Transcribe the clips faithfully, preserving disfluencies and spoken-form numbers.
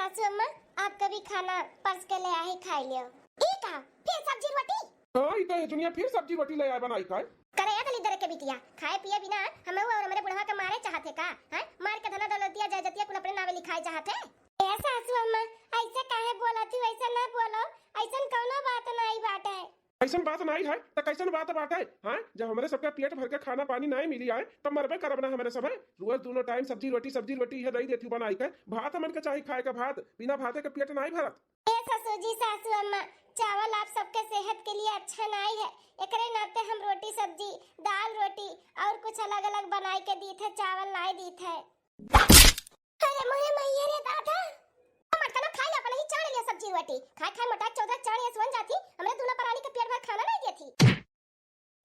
सासू अम्मा, आपका भी खाना परस के ले आए, खाई लियो। ई का? फिर सब्जी रोटी? हाँ, ई तो है दुनिया, फिर सब्जी रोटी ले आए बनाई का? करे या दलिद्दर के बिटिया, खाए पिए बिना हमें और हमरे बुढ़वा के मारे चाहत है का? हैं? मार के धना दौलतिया जायजतिया कुल अपने नावे लिखाए चाहत है? ए सासू अम्मा, ऐसे काहे बोलत हू? ऐसे ना बोलो, ऐसन कौनो बात नाई बाटे। ऐसन बात नाई है, त कैसन बात बाटे? हाँ, जब हमरे सबके पेट भर के खाना पानी नाई मिली आए, तब मरबे करब ना हमरे सबे। रोज दूनो टाइम सब्जी रोटी, सब्जी रोटी इहे दई देती बनाई के। भात हमन के चाही खाए के भात, बिना भाते के पेट नाई भरत। ए ससुर जी, सासू अम्मा, चावल आप सबके सेहत के लिए अच्छा नाई है, एकरे नाते हम रोटी सब्जी, दाल रोटी और कुछ अलग-अलग बनाई के दीत है, चावल नाई दीत है। अरे मोहे मैया रे दादा, मटकनो खाई ला, अपने ही चाड़ लिया सब्जी रोटी, खाए खाए मोटा चौदह चाड़ ये सुन जाती, हमरे दूनो परानी के पेट भर खाना नाई देती।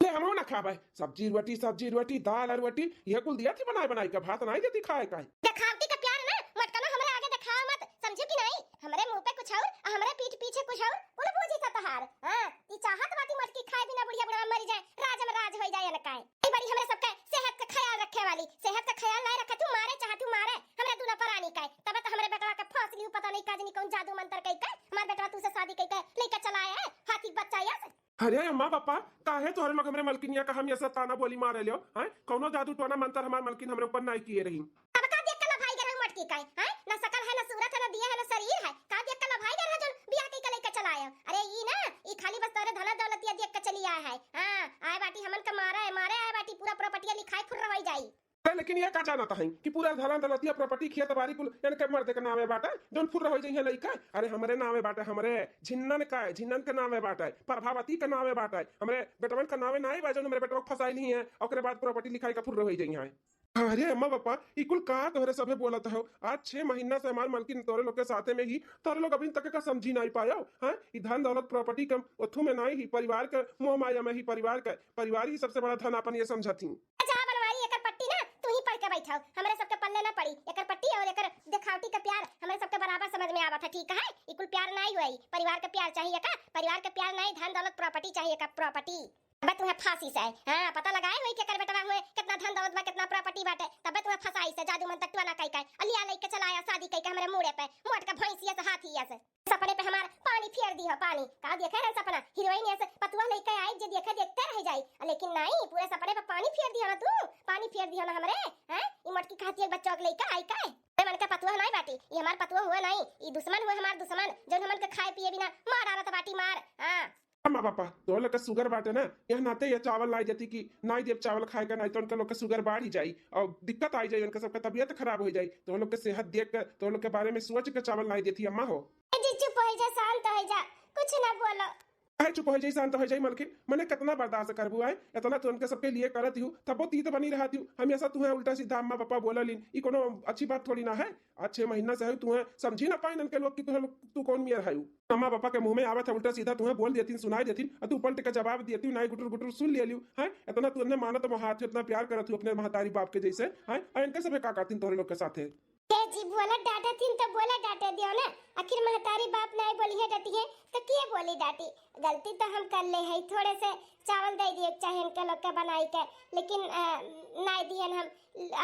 ले हमहू ना खाबे। सब्जी रोटी, सब्जी रोटी, दाल और रोटी, यह कुल दिया थी बनाए बनाए के, भात नाई देती खाए का। देखावटी का प्यार ना, मटकनो हमरे आगे देखाओ मत, समझो कि नाई? हमरे मुंह पे कुछ और, आ हमरे पीठ पीछे कुछ और, कुल बूझी सा तहार। हाँ, ती चाहत बाटी मटकी खाए बिना बुढ़िया बुढ़वा मरी जाए, राज में राज होई जाए न काए। ई बड़ी हमरे सबके सेहत का ख्याल रखे वाली, सेहत का ख्याल नाई रखे तू मारे चाहत तू मारे, हमरे दूनो परानी काए। तब तो हमरे बेटवा के फांस लियो, पता नहीं का जनी कौन जादू मंत्र कई के, हमार बेटवा तू से शादी कई के लेके चला आए है, हाथी बच्चा यस। अरे अम्मा पापा, काहे तोहरे लोग हमरे मलकिनिया का हम ये सब ताना बोली मारे लियो, हैं? कौनो जादू टोना मंत्र हमार मलकिन हमरे ऊपर नाई किए रही। अब का देख के लभाई गए रहू मटकी काई, हैं? ना शकल है, ना सूरत है, ना दिया है, ना शरीर है। का देख के लभाई गए रहू जोन बियाह कई के लेके चला आयो? अरे ई ना, ई खाली बस तोरे धना दौलतिया देख के चली आए है। हाँ, आए बाटी हमन का मारे, मारे आए बाटी, पूरा प्रॉपर्टिया लिखाई फुर्र होई जाई। अरे लेकिन ये का जानत हई कि पूरा धना दौलतिया प्रॉपर्टी खेत बारी कुल इनके मर्द के नामे बाटे, जोन फुर्र होई जइहे लइका? अरे हमरे नामे बाटे, हमरे झिन्नन का, झिन्नन के नामे बाटे, प्रभावती के नामे बाटे, हमरे बेटवन का नामे नाई बा, जोन हमरे बेटवा के फंसाई ली है, ओकरे बाद प्रॉपर्टी लिखाई का फुर्र होई जइहे। अरे अम्मा पापा, ई कुल का तोहरे सभे बोलत हो? आज छह महीना से हमार मलकिन तोरे लोग के साथे में ही, तोरे लोग अभी तक का समझी नाई पायो, हैं? ई धन दौलत प्रॉपर्टी के ओथू में नाई ही, परिवार के मोह माया में ही, परिवार के, परिवार ही सबसे बड़ा धन अपन ये समझत ही। जा बनवारी एकर पट्टी ना, तू ही पढ़ के बैठाओ, हमरे सबके पल्ले ना पड़ी एकर पट्टी और एकर देखावटी का प्यार, हमरे सबके बराबर समझ में आवत है, ठीक है? ई कुल प्यार नाई हुई, परिवार का प्यार चाहिए का? परिवार का प्यार नाई, धन दौलत प्रॉपर्टी चाहिए का? प्रॉपर्टी। तबे तुम्हें फांसी से, हाँ, पता लगाए हुई कि एकर बेटवा हुए कितना धन दौलत बा, कितना प्रॉपर्टी बाटे, तबे तुम्हें फंसाई से जादू मंत्र टोना कई के, अलिया लइके चलाया शादी कई के हमरे मूड़े पे, मोट का भैंसिया से हाथिया से। सपने पे हमार पानी फेर दिहो, पानी। का देखे रहन सपना? हीरोइन ऐसे पतुआ लइके आई, जे देखे देखते रह जाई। लेकिन नाई, पूरे सपने पे पानी फेर दिहो ना तू, पानी फेर दिहो ना हमरे, हैं? ई मोटकी कहती है बच्चों के लइके आई का? अरे मन के पतुआ नाई बाटी, ई हमार पतुआ हुआ नाई, ई दुश्मन हुआ हमार दुश्मन, जौन हमन के खाए पिए बिना मार डालत बाटी मार, हाँ। अम्मा पापा, तोहरे लोग के शुगर बाटे ना, यह नाते ये चावल नाई देती कि नाई देब चावल खाए का, नाई तो उनके लोग के शुगर बढ़ ही जाई और दिक्कत आई जाई, उनके सबके तबीयत खराब हो जाई। तोहरे लोग के सेहत देख के, तोहरे लोग के बारे में सोच के चावल नाई देती अम्मा हो। ए जी, चुप हो जा, शांत हो जा, कुछ ना बोलो। काहे चुप हो जाई, शांत हो जाई मलकिन? मने कितना बर्दाश्त करबू आए? इतना तो उनके सबके लिए करत हूँ, तब वो तीत बनी रहती हूँ। हमेशा तुम्हें उल्टा सीधा अम्मा पापा बोला लीन, ई कोनो अच्छी बात थोड़ी ना है। आज छह महीना से है, तुम्हें समझी ना पाइन इनके लोग कि तुम्हें लोग, तू कौन मियर है? अम्मा पापा के मुंह में आवत है उल्टा सीधा, तुम्हें बोल देतीन, सुनाई देतीन, और तू पलट के जवाब देती, नाई गुटुर गुटुर सुन ले लियो, हैं? इतना तू उन्हें मानत मोहात हो, इतना प्यार करत हो अपने महतारी बाप के जैसे, हैं? और इनके सबे का करतीन तोहरे लोग के साथे? ए जी, बोला डांटे थीन तो बोला डांटे दियो ना, आखिर महतारी बाप नाई बोली है डटी है, तो किए बोली डांटी? गलती तो हम कर ले है, थोड़े से चावल दे दिए चाहे इनके लोग के बनाई के, लेकिन, अ, नाई दियन हम।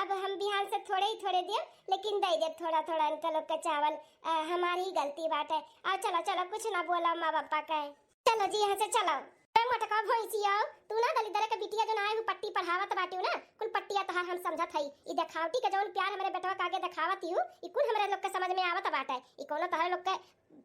अब हम बिहान से थोड़े ही थोड़े दियो, लेकिन दे देब थोड़ा थोड़ा इनके लोग के चावल। अ, हमारी ही गलती बाटे। और चलो, चलो, कुछ ना बोला माँ बापा के। चलो जी, यहाँ से चलो। ए मोटका भैंसिया, तू ना दलिद्दर के बिटिया जो ना है, वो पट्टी पढ़ावत बाटियो ना, कुल पट्टिया तोहार हम समझत हई। ई देखावटी के जौन प्यार हमरे बेटवा के आगे देखावत हू, ई कुल हमरे लोग के समझ में आवत बाटे। ई कोनो तोहरे लोग के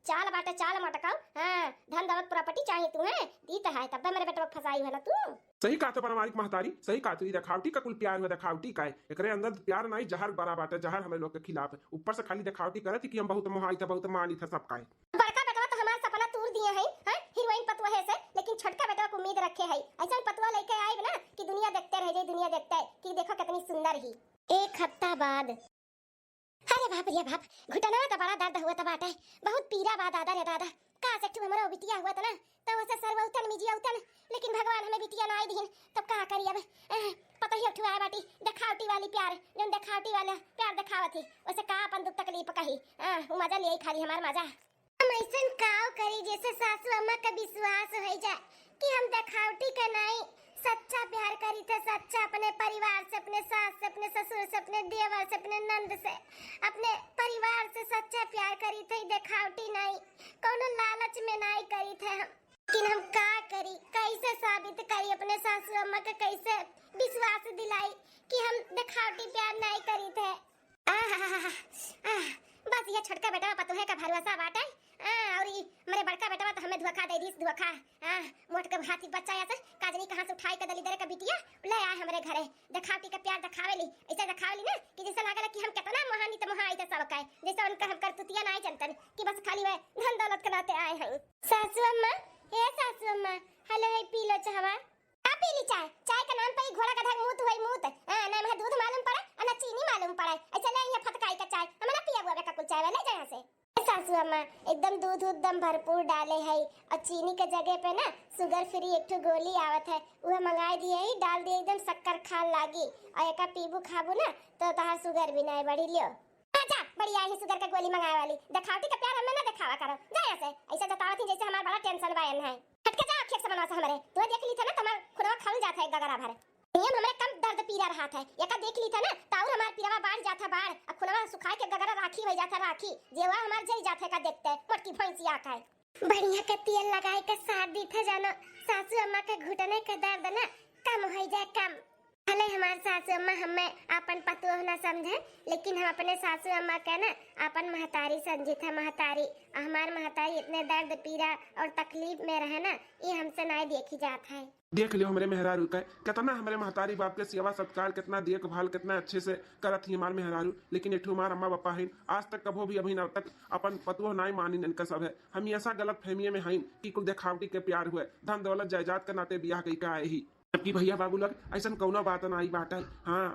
चाल बाटे, चाल मटकाऊ। हाँ, धन दौलत प्रॉपर्टी चाही तू, हैं? दी त है, तब्बे मेरे बेटवा के फंसाई है ना तू। सही कहा तो पारिवारिक महतारी, सही कहा तू। ई देखावटी का कुल प्यार हुआ, देखावटी का है। एकरे अंदर प्यार नाई, जहर भरा बाटे, जहर हमरे लोग के खिलाफ है। ऊपर से खाली देखावटी करत ही कि हम बहुत मोहाई था, बहुत मानी था सबका है। बड़का बेटवा तो हमार सपना तूर दिए है, हैं? हीरोइन पतुआ है से, लेकिन छोटका बेटवा को उम्मीद रखे है। ऐसा पतुआ लेके आए ना कि दुनिया देखते रह जाए, दुनिया देखते है कि देखो कितनी सुंदर ही। एक हफ्ता बाद। अरे बाप रे बाप, घुटनवा तो बड़ा दर्द हुआ तो बाटे, बहुत पीरा बा दादा रे दादा। का से ठू हमरो बिटिया हुआ तो ना, तो उसे सरवौतन मिजियौतन, लेकिन भगवान हमें बिटिया ना आई दीन, तब का करी अब? अह, पता ही ठू आए बाटी, देखावटी वाली प्यार, जोन देखावटी वाला प्यार देखावत ही, उसे का अपन दुख तकलीफ कही? अह, वो मजा ले खाली हमार मजा। हम ऐसन काव करी जैसे सासू अम्मा का विश्वास हो जा कि हम देखावटी का नाई, सच्चा प्यार करी थे, सच्चा, अपने परिवार से, अपने सास से, अपने ससुर से, अपने देवर से, अपने नंद से, अपने परिवार से सच्चा प्यार करी थे, देखावटी नहीं, कौनो लालच में नहीं करी थे हम। लेकिन हम का करी, कैसे साबित करी अपने सासू अम्मा के, कैसे विश्वास दिलाई कि हम देखावटी प्यार नहीं करी थे। आह, आह, बस ये छोटका बेटवा पतोहे का भरोसा बाटे। आ, और ई हमरे बड़का बेटवा तो हमें धोखा दे दिस, धोखा। आ, मोट के हाथी बच्चा ऐसे काजनी कहाँ से उठाई के दलिदर का बिटिया ले आए हमरे घरे। देखावटी के प्यार देखावेली, ऐसे देखावेली ना कि जैसे लागल कि हम कितना महानी तो महाई थे सब काहे, जैसे उनका हम करतुतिया नहीं जनतन कि बस खाली वह धन दौलत के नाते आए हैं। सासू अम्मा, हे सासू अम्मा, हेलो, है पी लो चाहवा। का पी ली चाय? चाय के नाम पे ही घोड़ा गधा के मूत हुई मूत। हाँ, ना हमें दूध मालूम पड़े और ना चीनी मालूम पड़े। ऐसे ले यहाँ फटकाई का चाय, हम ना पिया हुआ बेका कुल चाय वाले, जा यहाँ से। ए सासू अम्मा, एकदम दूध उदम भरपूर डाले है और चीनी के जगह पे ना शुगर फ्री एक ठो गोली आवत है, वह मंगाई दिए ही, डाल दिए, एकदम शक्कर खान लागी। और एका पीबू खाबू ना तो तहार शुगर भी नहीं बढ़ी। लियो। हाँ, जा, बढ़िया ही शुगर का गोली मंगाए वाली। देखावटी का प्यार हमें ना देखावा करो। जा यहाँ से। ऐसे जतावत ही जैसे हमार बड़ा टेंशन बा एन है। हट के जा, खेत से मनवा से हमरे। तू देख ली था ना, तुम्हार खुदवा खल जात है गगरा भर। नियम हमरे कम दर्द पीरा रहा था। एका देख ली था ना, ताउर हमार पीरवा बाढ़ जात है बाढ़। अब खुनवा सुखाए के गगरा राखी हो जात है राखी। जेवा हमार जल जात है का देखते। मोटकी भैंसिया का है। बढ़िया के तेल लगाए के सार दी था जानो। सासू अम्मा के घुटने के दर्द ना कम हो जाए, कम। भले हमार सासू अम्मा हमें आपन पतोह ना समझे, लेकिन हम अपने सासू अम्मा के ना आपन महतारी समझी था, महतारी। हमार महतारी इतने दर्द पीरा और तकलीफ में रहे ना, ये हमसे नहीं देखी जात है। देख लियो हमरे मेहरारू के, कितना हमरे महतारी बाप के सेवा सत्कार, कितना देखभाल, कितना अच्छे से करत ही हमार मेहरारू। लेकिन एक ठो हमार अम्मा पापा हैं, आज तक कभो भी अभी अब तक अपन पतोह नाई मानिन। इनका सब है हमेशा गलत फहमिये में हैं कि कुल देखावटी के प्यार हुए, धन दौलत जायदाद के नाते बियाह कई के आए ही। जबकि भैया बाबू लोग, ऐसन कौनो बात नाई बाटे। हाँ,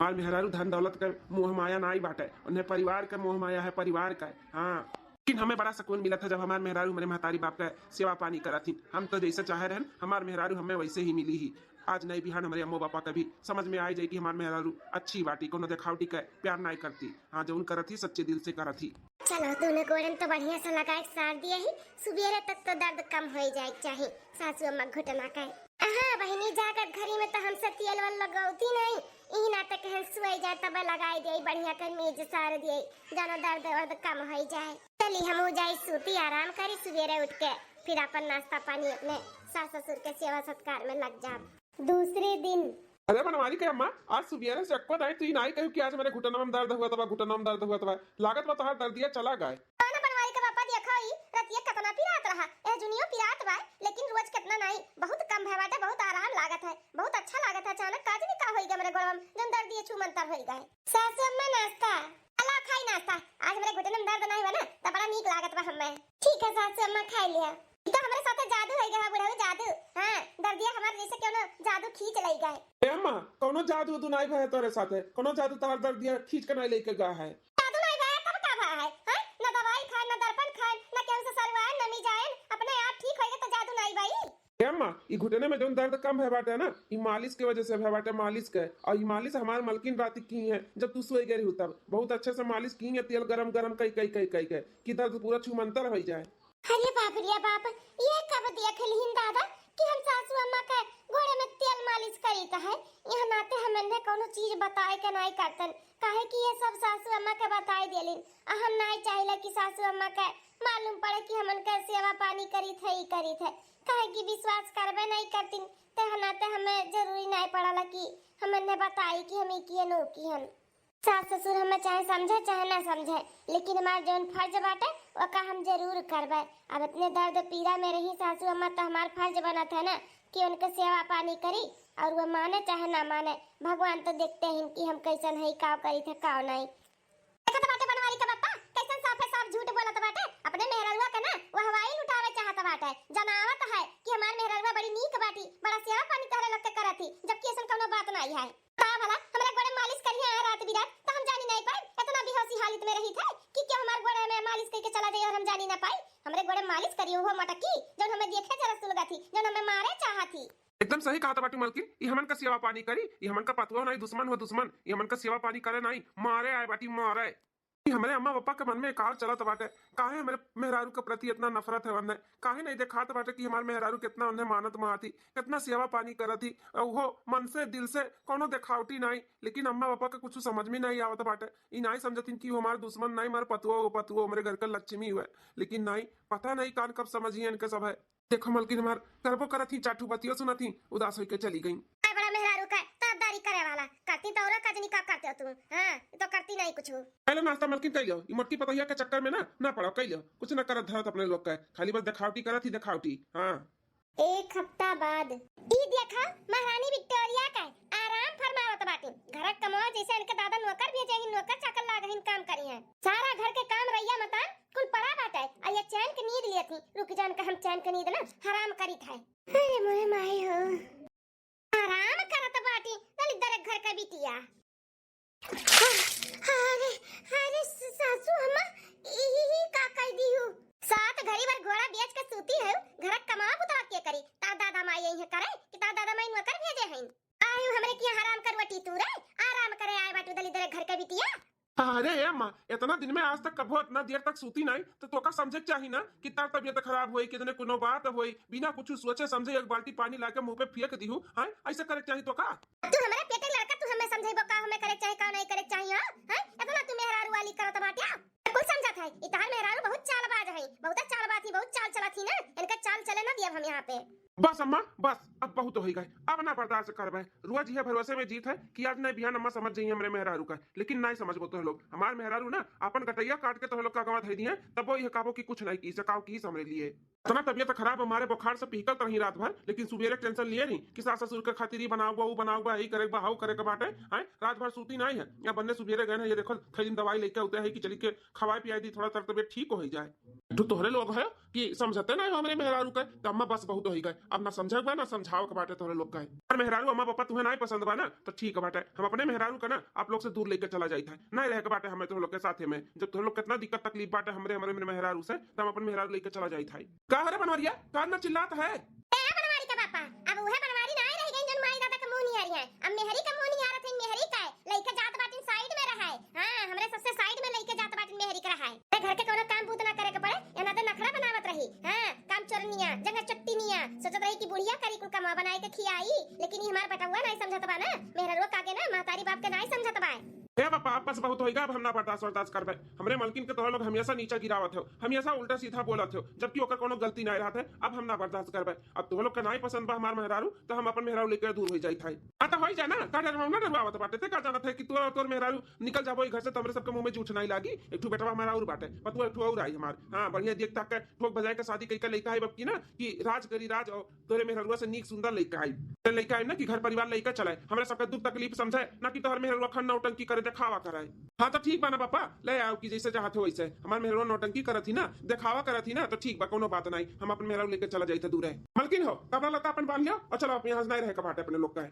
हमार मेहरारू धन दौलत के मोह माया नाई बाटे, उन्हें परिवार के मोह माया है, परिवार का। हाँ, लेकिन हमें बड़ा सुकून मिला था जब हमार मेहरारू हमरे महतारी बाप का सेवा पानी करत ही। हम तो जैसे चाहे रहन, हमार मेहरारू हमें वैसे ही मिली ही। आज नहीं बिहान हमरे अम्मो पापा का भी समझ में आ जाए कि हमार मेहरारू अच्छी बाटी, कोनो देखावटी का प्यार नाई करती। हाँ, जौन करत ही सच्चे दिल से करत ही। चलो, दोनों गोड़न तो बढ़िया से लगाए सार दिए ही। सुबेरे तक तो दर्द कम हो जाए के चाही सासू अम्मा घुटना का। हाँ बहिनी, जागत घरी में तो हमसे तेल वल लगौती नहीं, ई नाते कहन सुई जाए तब लगाई दिए, बढ़िया कर मीज सार दिए, जानो दर्द वर्द कम हो जाए। चली हमहू जाई सूती, आराम करी, सुबेरे उठ के फिर अपन नाश्ता पानी अपने सास ससुर के सेवा सत्कार में लग जाब। दूसरे दिन। अरे बनवारी के अम्मा, आज सुबेरे से अक्को नाई तू ही नाई कहू कि आज मेरे घुटना में दर्द हुआ तबा, घुटना में दर्द हुआ तबा। लागत बा तोहार दर्दिया चला गए। हाँ ना बनवारी के पापा, देखो ई रतिया कितना पिरात रहा, ए जुनियो पिरात बा, लेकिन रोज कितना नाई, बहुत कम भय बाटे, बहुत आराम लागत है, बहुत अच्छा लागत है। अचानक का जाने का होई गए मेरे गोड़वा में, जौन दर्दिया छू मंतर होई गए। सासू अम्मा नाश्ता। अला खाई नाश्ता, आज मेरे घुटने में दर्द नहीं बा ना, तो बड़ा नीक लागत बा हमें। ठीक है सासू अम्मा, खाई लिया। ई तो हमरे साथे जादू हो गया बुढ़ऊ, जादू। हाँ, दर्दिया हमारे जैसे क्यों ना जादू खींच ले गए। ए अम्मा, कौनो जादू उदू नाई भय तोरे साथे, कौनो जादू तोहार दर्दिया खींच के नाई लेके गया है। जादू नाई भय, तब का भय है? हाँ? ना दवाई खाए, ना दर्पण खाए, ना केहू से सरुआए, ना मिजाए, अपने आप ठीक होइगे तो जादू नाई भाई। ए अम्मा, ई घुटने में जौन दर्द कम है बाटे ना, ई मालिश के वजह से भय बाटे, मालिश के। और ई मालिश हमार मलकिन रात की है, जब तू सोए गए रही तब बहुत अच्छे से मालिश की है, तेल गरम गरम कई कई कई कई के, कि दर्द पूरा छूमंतर हो जाए। अरे बाप रे बाप, ये कब देख लिहिन दादा कि हम सासू अम्मा के गोड़े में तेल मालिश करी त है। यहाँ नाते हम इन्हें कौनो चीज बताए के नाई करतन, काहे कि ये सब सासू अम्मा के बताई देलिन। आ हम नाई चाहिला कि सासू अम्मा के मालूम पड़े कि हम उनके सेवा पानी करी थे, ई करी थे, काहे कि विश्वास करबे नहीं करतिन, ते नाते हमें जरूरी नहीं पड़ला कि हम इन्हें बताई कि हम ई किए नो की हन। सास ससुर हमें चाहे समझे चाहे ना समझे, लेकिन हमार जौन फर्ज बाटे ओका हम जरूर करबे। अब इतने दर्द पीड़ा में रही सासू अम्मा, तो हमार फर्ज बनत है ना कि उनके सेवा पानी करी, और वो माने चाहे ना माने, भगवान तो देखते हैं कि हम कैसन है, काव करी थे काव नहीं। देखत बाटे बनवारी के बप्पा, कैसन साफे साफ झूठ बोलत बाटे। अपने मेहररुआ के ना वहवाई लुटावे चाहत बाटे। जनावत है कि हमार मेहररुआ बड़ी नीक बाटी, बड़ा सेवा पानी तोहरे लोग के करत ही, जबकि ऐसन कौनो बात नाई है। का भला हमरे गोड़े मालिश करिहे आ रात बिरात, तो हम जानी नाई पाई। इतना बेहोशी हालत में रही थे कि क्यों हमार गोड़े में मालिश करके चला जाए और हम जानी ना पाई। हमरे गोड़े मालिश करी वो मटकी, जौन हमें देखे जरा सुलगत ही, जौन हमें मारे चाहत ही। एकदम सही कहा था बाटी मलकिन, ई हमन का सेवा पानी करी, ई हमन का पतुआ नहीं दुश्मन हो दुश्मन, ई हमन का सेवा पानी करे नहीं, मारे आए बाटी मारे। कि हमरे अम्मा पापा के मन में का चलत बाटे, काहे हमरे मेहरारू के प्रति इतना नफरत है उन्हें, काहे नहीं देखात बाटे कि हमार मेहरारू कितना उन्हें मानत महाती, कितना सेवा पानी करत ही, और वो मन से, दिल से, कोनो देखावटी नहीं। लेकिन अम्मा पापा के कुछ समझ में नहीं आवत बाटे। ई नहीं समझतिन कि वो हमार दुश्मन नहीं, हमार पतुआ, वो पतुआ हमरे घर का लक्ष्मी हुए। लेकिन नहीं, पता नहीं कान कब समझिए इनके सब है। देखो मलकिन, हमार करबो करत ही, चार ठू बतियो सुनत ही, उदास होके चली गई। काय बड़ा मेहरारू का तरफदारी करे वाला, करती तो औरो का जनी का करते हो तू? हाँ, तो करती नहीं कुछ। पहले नाश्ता मलकिन कर लियो, ई मोटकी पतोहिया के चक्कर में ना, ना पड़ो, कर लियो। कुछ ना करत धरत अपने लोग का, खाली बस देखावटी करत ही, देखावटी। हाँ। एक हफ्ता बाद। ई देखा, महारानी विक्टोरिया का आराम फरमावत बाटी। घर क कमवा जैसे इनके दादा नौकर भेजे ही, नौकर चाकर लाग ही काम करी है। सारा घर के काम रैया मतान कुल पड़ा बाटे, और ये चैन के नींद लेती। रुक जा, इनका हम चैन के नींद ना हराम करी थे। अरे मोरे माई हो, आराम करत बाटी दलिद्दर घर का बिटिया। अरे, अरे, सासू अम्मा, ई, ई, ई का कह दी हूँ? सात घड़ी भर घोड़ा बेच के सूती है, घर क कमावा बुतवा के करी? तार दादा माई यही करे कि तार दादा माई नौकर भेजे हैं? आयु हमरे किया हराम करवटी तू रे, आराम करे आए बाटू दलिद्दर घर का बिटिया। अरे ए अम्मा, इतना दिन में आज तक कभो इतना देर तक सूती नहीं, तो तोका समझे के चाही ना कि तार तबियत खराब होई, कि जने कोनो बात होई, बिना कुछ सोचे समझे एक बाल्टी पानी लाके मुंह पे फेंक दिहू, हैं? ऐसे करे के चाही तोका? तू हमरे पेटे लड़का, तू हमें समझाइबो का हमें करे के चाही, का नहीं करे के चाही, हाँ? हैं? इतना तू मेहरारू वाली करत बाटिया? कुल समझत है, ई तहार मेहरारू बहुत चालबाज है, बहुत चालबाज थी, बहुत चाल चलत थी ना, इनका चाल चले ना दियब हम यहाँ पे। बस अम्मा, बस, अब बहुत होई गए, अब ना बर्दाश्त करबे। रोज यह भरोसे में जीत है कि आज नहीं बिहान अम्मा समझ जाइए हमरे मेहरारू का, लेकिन नहीं समझबो तोह लोग। हमार मेहरारू ना अपन गटैया काट के तोह लोग का गवा धई दिए, तब वो यह कहबो कि कुछ नहीं की, सकाओ की हमरे लिए। इतना तबियत खराब, हमारे बुखार से पिहकल रही रात भर, लेकिन सुबेरे टेंशन लिए रही कि सास ससुर के खातिर ई बनाओ बा, ऊ बनाओ बा, ई करे बा, हाउ करे के बाटे, हैं? रात भर सूती नहीं है, या बन्ने सुबेरे गए हैं, ये देखो थैली में दवाई लेके आते हैं कि चली के खवाए पियाई दी, थोड़ा तर तबियत ठीक हो जाए। तो तोहरे लोग है कि समझते नहीं हो हमरे मेहरारू के, तो अम्मा बस बहुत होई गए, अब ना समझे बा ना समझाओ के बाटे तोहरे लोग का। और मेहरारू अम्मा पापा तुम्हें नहीं पसंद बा ना, तो ठीक बाटे, हम अपने मेहरारू के ना आप लोग से दूर लेके चला जाइत है, नहीं रहे के बाटे हमें तोहरे लोग के साथे में। जब तोहरे लोग कितना दिक्कत तकलीफ बाटे हमरे, हमरे, हमरे मेहरारू से, तो हम अपन मेहरारू लेके चला जाइत है। का हो रे बनवरिया, का ना चिल्लात है? ए बनवारी का पापा, अब उहे बनवारी ना रह गई जौन माई दादा के मुंह निहारी है। अब मेहरी का मुंह निहारत है, मेहरी का है, लइके जात बाटिन साइड में रहे। हाँ, हमरे सबसे साइड में लइके जात बाटिन मेहरी का रहे। ते घर के कोनो काम बूत ना करे के पड़े, एना ते नखरा बनावत रही। हाँ, काम चोरनिया, जंगल चट्टीनिया, सोचत रही कि बुढ़िया करी कुल कमवा बनाए के खियाई, लेकिन ई हमार बेटवा नहीं समझत बा ना, मेहररुआ कागे ना, महतारी बाप के नहीं समझत बा। ए पापा, बस बहुत होइगा, अब हम ना बर्दाश्त वर्दाश्त करबे। हमरे मलकिन के तोहर लोग हमेशा नीचा गिरावत हो, हमेशा उल्टा सीधा बोलत हो, जबकि ओकर कोनो गलती नहीं रहत है। अब हम ना बर्दाश्त करबे। अब तोहर लोग के नहीं पसंद बा हमार मेहरारू, तो हम अपन मेहरारू लेके दूर हो जाइत है। आ तो होई जाए ना, का डरवावना डरवावत बाटे, ते का जानत है कि तोर, तोर मेहरारू निकल जाबो ई घर से, तो हमरे सबके मुंह में झूठ नहीं लागी। एक ठो बेटवा हमारा और बाटे, पतुआ एक ठो और आई हमार। हाँ, बढ़िया देख ताक के ठोक बजाए के शादी कई के लइका है बबकी ना, कि राज करी राज, और तोरे मेहररुआ से नीक सुंदर लइका आई। ते लइका आई ना कि घर परिवार लइका चलाए, हमरा सबके दुख तकलीफ समझे, ना कि तोहर मेहररुआ खन नौटंकी करे, देखावा कराए। हाँ तो ठीक बा ना पापा, ले आओ कि जैसे चाहत हो वैसे। हमार मेहररुआ नौटंकी करत ही ना, देखावा करत ही ना, तो ठीक बा, कोनो बात नहीं, हम अपन मेहररुआ लेके चला जाइत है दूर है। मलकिन हो, कपड़ा लत्ता अपन बांध लियो और चलो, आप यहाँ से नहीं रहे के बाटे अपने लोग का है।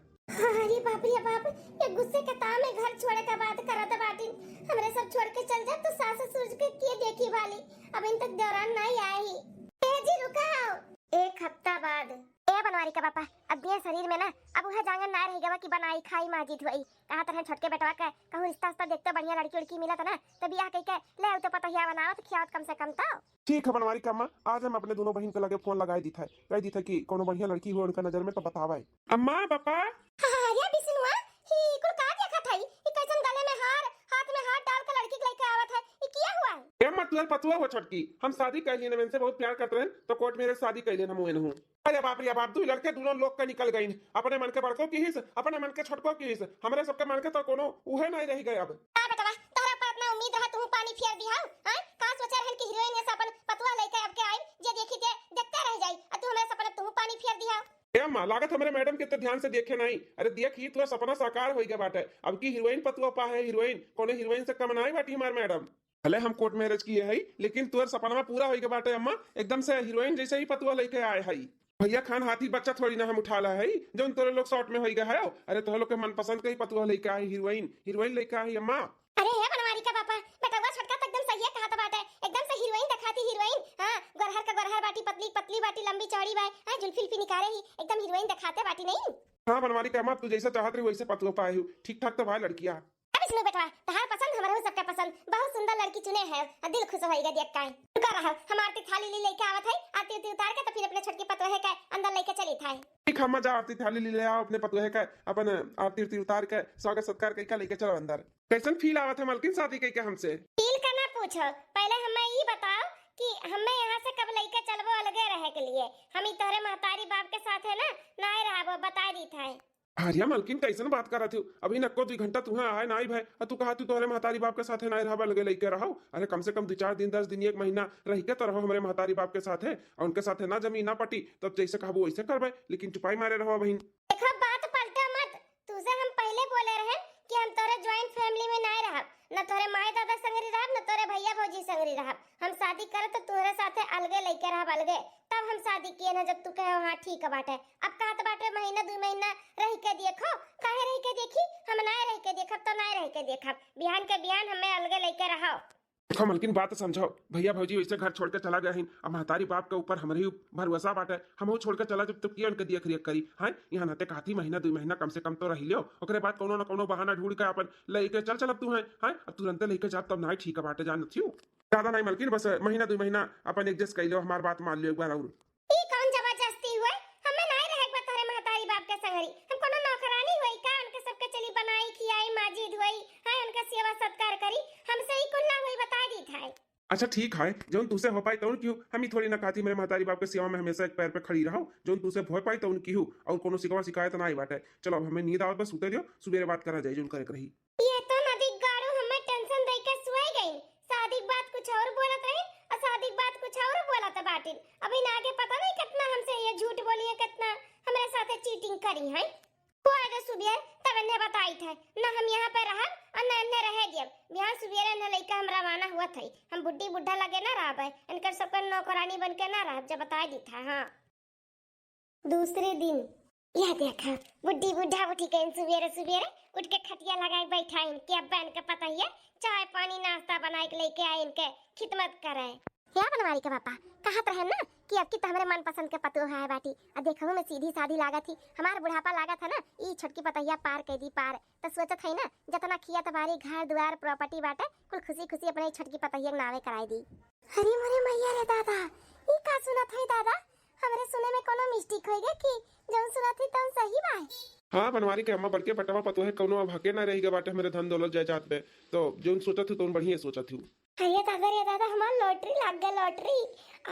अरे बाप रे बाप, ये गुस्से के ताव में घर छोड़े का बात करत बाटिन। हमरे सब छोड़ के चल जा तो सास ससुर के के देखी वाली। अब इन तक दौरान नहीं आए ही। ए जी रुका हो। एक हफ्ता बाद। ए बनवारी का पापा, अब दिए शरीर में ना, अब वह जांगन ना रह गवा कि बनाई खाई माजी धुआई। कहा तरह छोटके बेटवा के कहूँ रिश्ता उस्ता देखते बढ़िया लड़की उड़की मिलत ना, तो बियाह कई के ले आऊ तो पतोहिया बनावत खियावत कम से कम तो। ठीक है बनवारी का अम्मा, आज हम अपने दोनों बहन के लगे फोन लगाई दी था, कह दी था कि कोनो बढ़िया लड़की हो उनका नजर में तो बतावे। अम्मा पापा। हाँ, अरे बिसनुआ, ही कुल का देखत है? ई कैसन गले में हार, हाथ में हाथ डाल के लड़की के लेके आवत है? ई किया हुआ है? ए अम्मा, तुअर पतुआ हो छोटकी, हम शादी कर लिए, इनसे बहुत प्यार करते रहे, तो कोर्ट में शादी कर लिए हम उहेन हूँ। अरे बाप रे बाप, दू लड़के दोनों लोग के निकल गईन। अपने मन के बड़को की हिस, अपने मन के छोटको की हिस। हमरे सबके मन के तो कोनो उहे नहीं रह गए अब। का बेटवा, तोहरा पर इतना उम्मीद रहा, तू पानी फेर दिहा, हैं? का सोचे रहन कि हीरोइन ऐसे अपन पतुआ लेके अब के आई, जे देखी जे देखते रह जाई, आ तू हमरे सपना तू पानी फेर दिहा। ए अम्मा, लागत हमरे मैडम के तो ध्यान से देखे नहीं। अरे देख, ही तोर सपना साकार होई गए बाटे। अब की हीरोइन पतुआ पा है, हीरोइन, कोनो हीरोइन से कम नहीं बाटी हमार मैडम। भले हम कोर्ट मैरिज किए हई, लेकिन तोर सपनवा पूरा होई गए बाटे अम्मा। एकदम से हीरोइन जैसे ही पतुआ लेके आए हई। भैया खान हाथी बच्चा थोड़ी ना हम उठा ला हई, जौन तोरे लोग शॉर्ट में होई गए है। अरे तोहर लोग के मनपसंद के ही पतुआ लेके आई हीरोइन, हीरोइन लेके आई अम्मा। अरे हे बनवारी का पापा, बेटवा छोटका तो एकदम सही कहत बाटे, एकदम से हीरोइन देखाती हीरोइन। हाँ, गोरहर का गोरहर बाटी, पतली पतली बाटी, लंबी चौड़ी बाय, हाँ, जुल्फी उल्फी निकारे ही, एकदम हीरोइन देखाते बाटी नहीं। हाँ बनवारी का अम्मा, अब तू जैसा चाहत रही वैसे पतुआ पाए हो, ठीक ठाक तो भाई लड़किया। अब इसमें बेटवा, तहार पसंद हमरे सबके पसंद। बहुत सुंदर लड़की चुने है, दिल खुश होइगा देख के। रुका रहो, हम आरती थाली ली लेके आवत है, आरती उरती उतार के तो फिर अपने छोटकी पतोहे के अंदर लेके चली था। ठीक, हम जा आरती थाली ली ले आओ अपने पतोहे के, अपन आरती उरती उतार के स्वागत सत्कार कइके लेके चलो अंदर। कैसन फील आवत है मलकिन शादी कइके हमसे? फील का ना पूछो, पहले हमें ई बताओ कि हमें यहाँ से कब लेके चलबो अलगे रहे के लिए? हम ई तोहरे महतारी बाप के साथ है ना, नाय रहबो, बता दी था। अरे मलकिन, कैसन बात करत हो? अभी नको दुई घंटा तुहें आए नाई भय, और तू कहा तू तोहरे महतारी बाप के साथे नाई रहबो, अलगे लेके रहो। अरे कम से कम दो चार दिन, दस दिन, एक महीना रह के तो रहो हमरे महतारी बाप के साथे, और उनके साथे ना जमी ना पटी, तब जैसे कहबो वैसे करबे, लेकिन चुपाई मारे रहो बहिन। देखो, बात पलटो मत। तुझे हम पहले बोले रहे कि हम तोरे ज्वाइंट फैमिली में नाय रहब, न तोरे माई दादा संगरी रहब, न तोरे भैया भौजी संगरी रहब। हम शादी करब तो तोरे साथे अलगे लेके रहब, अलगे। तब हम शादी किए न, जब तू कहे हाँ ठीक बाटे। अब कहत बाटे महीना दू महीना रह के देखो, काहे रह के देखी? हम नाय रह के देखब तो नाय रह के देखब। बिहान के बिहान हमें अलगे लेके रहो। देखो मलकिन, बात समझो, भैया भौजी वैसे घर छोड़ के चला गया हिन, अब महतारी बाप के ऊपर हमरे ही भरोसा बाटे, हमहू छोड़ के चला जब तो किया उनके देख रेख करी, हैं? यहाँ नाते कहती महीना दू महीना कम से कम तो रह लियो, ओकरे बाद कोनो न कोनो बहाना ढूंढ के अपन लेके चल चलब तू, हैं? हैं? अब तुरंते लेके जाब तब नाई ठीक बाटे, जानत हियो। ज्यादा नाई मलकिन, बस महीना दू महीना अपन एडजस्ट कर लियो, हमार बात मान लियो एक बार और। ई कौन जबरदस्ती हुए? हमें नाई रहे के बा तोहरे महतारी बाप के संगरी। हम कोनो नौकरानी होई का? उनके सबके चली बनाई, खियाई, माजी, धोई, हैं, उनके सेवा सत्कार करी। हमसे ई कुल ना होई, बता दी था। अच्छा ठीक है, जौन तुसे हो पाई तौन किहू। हम ई थोड़ी ना कहती मेरे महतारी बाप के सेवा में हमेशा एक पैर पे खड़ी रहो। जौन तुसे हो पाई तौन किहू, और कोनो शिकवा शिकायत ना आई बाटे। चलो अब हमें नींद आवत बा, सुते दियो, सुबेरे बात करा जाए जौन करे के रही। ये तो नदी गाड़ू हमें टेंशन दे के सुए गई। शादी के बाद कुछ और बोलत रही और शादी के बाद कुछ और बोलत बाटिन। अब इन आगे पता नहीं कितना हमसे ये झूठ बोली है, कितना हमारे साथ चीटिंग करी है। वो आगे सुबेर तब इन्हें बताई थे, ना हम यहाँ पे रहब और ना इन्हें रहे दियब। बिहान सुबेरे इन्हें लेके हम रवाना हुआ थे। हम बुढ़ी बुढ़ा लगे ना रहबे, इनकर सबके नौकरानी बन के ना रहब, जब बताई दी था। हाँ। दूसरे दिन, या देखा, बुढ़ी बुढ़ा उठी गई सुबेरे सुबेरे, उठ के खटिया लगाए बैठा इनके अब्बा इनके पता ही है, चाय पानी नाश्ता बनाए के लेके आए इनके खिदमत करे। या बनवारी के पापा, कहत रहे ना कि अब की तो हमरे मनपसंद के पतोह है बाटी, आ देखहू में सीधी साधी लागत ही, हमार बुढ़ापा लागत है ना, ई छोटकी पतोहिया पार कर दी पार। तो सोचत है ना, जितना खियत बारी, घर दुआर प्रॉपर्टी बाटे, कुल खुशी खुशी अपने छोटकी पतोहिया के नावे कराई दी। अरे मोरे मैया रे दादा, ई का सुनत है दादा? हमरे सुने में कोनो मिस्टेक होई गए कि जौन सुनत ही तौन सही बा? हाँ बनवारी के अम्मा, बड़के बेटवा पतोहे कौनो अब हके ना रही गए बाटे हमरे धन दौलत जायदाद में, तो जौन सोचत ही तौन बढ़िया सोचत ही। अरे दादा रे दादा, हमार लॉटरी लाग गए, लॉटरी।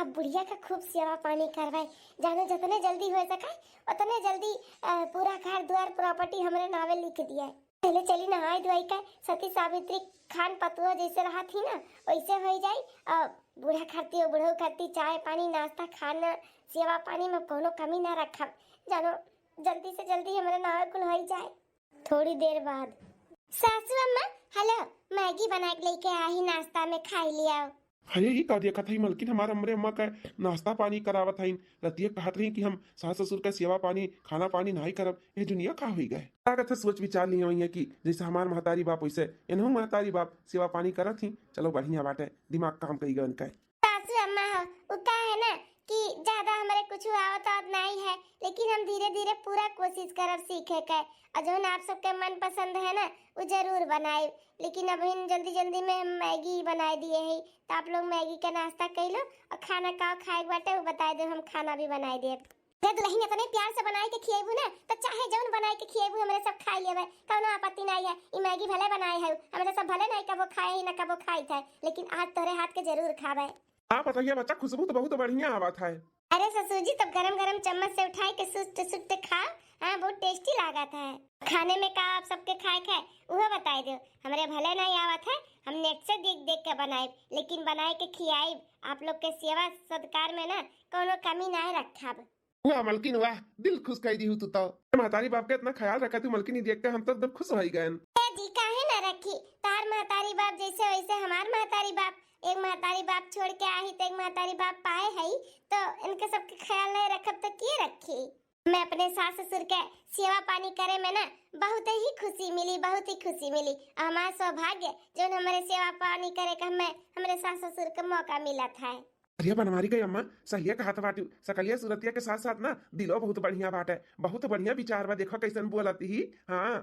अब बुढ़िया का खूब सेवा पानी करवाए, जानो जितने जल्दी हो सके उतने जल्दी, अ, पूरा घर द्वार प्रॉपर्टी हमरे नावे लिख दिया। पहले चली नहाए धोए के, सती सावित्री खान पतोह जैसे रहत ही ना, वैसे हो जाई। अब बूढ़ा खाती और बूढ़ो खाती चाय पानी नाश्ता खाना सेवा पानी में कोनो कमी ना रखब, जानो जल्दी से जल्दी हमरे नावे कुल हो जाए। थोड़ी देर बाद, सासू अम्मा, हेलो, मैगी बना के लेके आई, नाश्ता में खाई लिया। अरे, ई का देखत हई मलकिन, हमार हमरे अम्मा का नाश्ता पानी करावत हईन। रतिया कहत रही कि हम सास ससुर का सेवा पानी, खाना पानी नाई करब। ये दुनिया का होई गए? लागत है सोच विचार लिए हुई है कि जैसे हमार महतारी बाप वैसे इनहू महतारी बाप सेवा पानी करत ही। चलो बढ़िया बाटे, दिमाग काम कई गए इनका। सासू अम्मा हो, उ का है ना कि ज्यादा हमरे कुछ आवत आवत नाई है, लेकिन हम धीरे धीरे पूरा कोशिश करब सीखे के। और जौन आप सबके मन पसंद है ना, उ जरूर बनाए। लेकिन अबहिन जल्दी जल्दी में हम मैगी बनाए दिए है, तो आप लोग मैगी का नाश्ता कर लो और खाना का खाए के बाटे वो बताए दो, हम खाना भी बनाए देब। रे दुल्हन, इतने प्यार से बनाए के खिएबू ना, तो चाहे जौन बनाए के खिएबू, हमरे सब खाए लेबे, कौनो आपत्ति नहीं है। ई मैगी भले बनाए है, हमरे सब भले नहीं कबो खाए ही ना कबो खाई थे, लेकिन आज तोरे हाथ के जरूर खाबे। हाँ पतोहिया बच्चा, खुशबू तो बहुत बढ़िया आवत है। अरे ससुर जी, तब गरम गरम चम्मच से उठाए के सुस्ट सुस्ट खाओ। हाँ, बहुत टेस्टी लागत है। खाने में का आप सबके खाए के है, उहे बताए दो। हमरे भले नहीं आवत है, हम नेट से देख देख के बनाइब, लेकिन बनाए के खियाइब। आप लोग के सेवा सत्कार में ना कोनो कमी नहीं रखब। वाह मलकिन वाह, दिल खुश कर दी हूँ तू तो। महतारी बाप के इतना ख्याल रखा तू मलकिन, ई देख के हम तो एकदम खुश हो गए। ए जी, काहे ना रखी, तार महतारी बाप जैसे वैसे हमार महतारी बाप। एक महतारी बाप छोड़ के आई तो एक महतारी बाप पाए है, तो इनके सबके ख्याल नहीं रखब तो के रखी? मैं अपने सास ससुर के सेवा पानी करे में ना बहुत ही खुशी मिली, बहुत ही खुशी मिली। हमार सौभाग्य जौन हमारे सेवा पानी करे का हमें हमरे सास ससुर के मौका मिलत है। अरे बनवारी के अम्मा, सहिए कहत बाटू, सकलिया सूरतिया के साथ साथ ना दिलो बहुत बढ़िया बाटे, बहुत बढ़िया विचार बा। देखो कैसन बोलत ही। हाँ।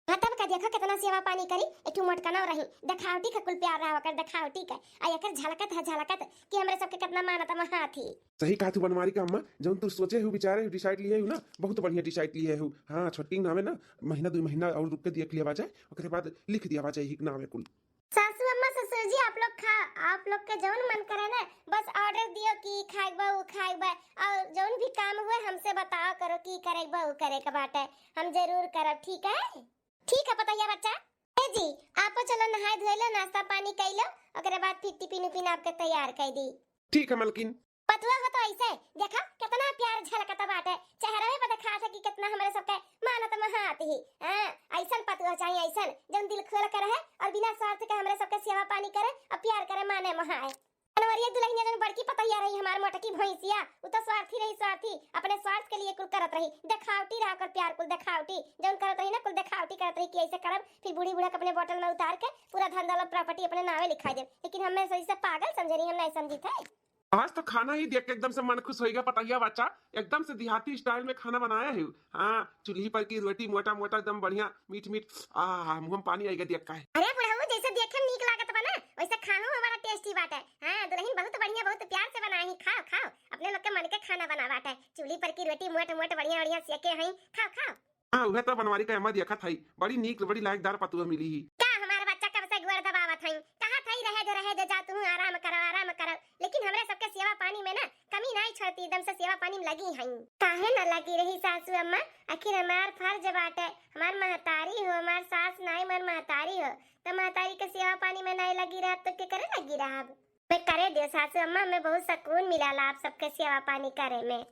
हाँ, तब देखो कितना सेवा पानी करी, एक ठो मोटकनौ रही, देखावटी का कुल प्यार रहा ओकर, देखावटी का। आ एकर झलकत है झलकत कि हमरे सबके कितना मानत महात ही। सही कहा तू बनवारी का अम्मा, जौन तू सोचे हो, विचारे हो, डिसाइड लिए हो ना, बहुत बढ़िया डिसाइड लिए हो। हाँ, छोटकी के नामे ना महीना दो महीना और रुक के दिया लिया जाए, ओकरे बाद लिख दिया जाए ही नामे कुल। सासू अम्मा, ससुर जी, आप लोग खा, आप लोग के जौन मन करे ना, बस ऑर्डर दियो कि खाए बा, वो खाए बा, और जौन भी काम हुए हमसे बताओ करो कि करे बा, वो करे के बाटे, हम जरूर करब, ठीक है? ठीक है पतैया बच्चा। ए जी, आपो चलो नहाए धोए लो, नाश्ता पानी कई लो, ओकरे बाद फिर टिफिन उफिन आपके तैयार कर दी। ठीक है मलकिन। पतुआ हो तो ऐसे देखा कितना प्यार झलकत बाटे, चेहरवे पर देखा था कि कितना हमरे सबके मानत महात ही। हाँ, ऐसन पतुआ चाहिए, ऐसन जौन दिल खोल के रहे और बिना स्वार्थ के हमरे सबके सेवा पानी करे और प्यार करे, माने महाए। अनवरिया दुल्हनिया जौन बड़की पतैया रही हमार मोटकी भैंसिया, उ तो स्वार्थी रही, स्वार्थी, अपने स्वार्थ के लिए कुल करत रही, देखावटी रहा ओकर प्यार कुल देखावटी, जौन करत रही ना कुल देखावटी करत रही कि ऐसे करब, फिर बूढ़ी बूढ़ा के अपने बोतल में उतार के पूरा धन दौलत प्रॉपर्टी अपने नावे लिखा देब। लेकिन हमें सही से पागल समझे रही, हम नहीं समझी थे। आज तो खाना ही देख के एकदम से मन खुश होइगा पतैया बच्चा, एकदम से देहाती स्टाइल में खाना बनाया है। हाँ, चूल्ही पर की रोटी मोटा मोटा एकदम बढ़िया मीठ मीठ। आ, मुँह में पानी आइगा देख का है। अरे बुढ़ऊ, जैसे देखे में नीक लागत बा ना, वैसे खाहू में बड़ा टेस्टी बाटे। हाँ दुल्हन, बहुत बढ़िया, बहुत प्यार से बनाए ही, खाओ खाओ, अपने लोग के मन के खाना बना बाटे। चूल्ही पर की रोटी मोट मोट बढ़िया बढ़िया सेके हई, खाओ खाओ। हाँ, उहे तो बनवारी का अम्मा देखत हई, बड़ी नीक, बड़ी लायकदार पतुआ मिली ही। का हमार बच्चा कब से गोड़ दबावत हई, कहा थई रहे दे, रहे दे, जा तू आराम करो, आराम करो, लेकिन हमरे सबके सेवा पानी में ना कमी नाई छोड़ती, एकदम से सेवा पानी में लगी हई। काहे ना लगी रही सासू अम्मा, आखिर हमार फर्ज बाटे, हमार महतारी हो, हमार सास नाई, हमार महतारी हो, तो महतारी के सेवा पानी में नाई लगी रहब तो के करे लगी रहब? मैं करे दियो सासू अम्मा, मैं बहुत सुकून मिलाला आप सबके सेवा पानी करे में।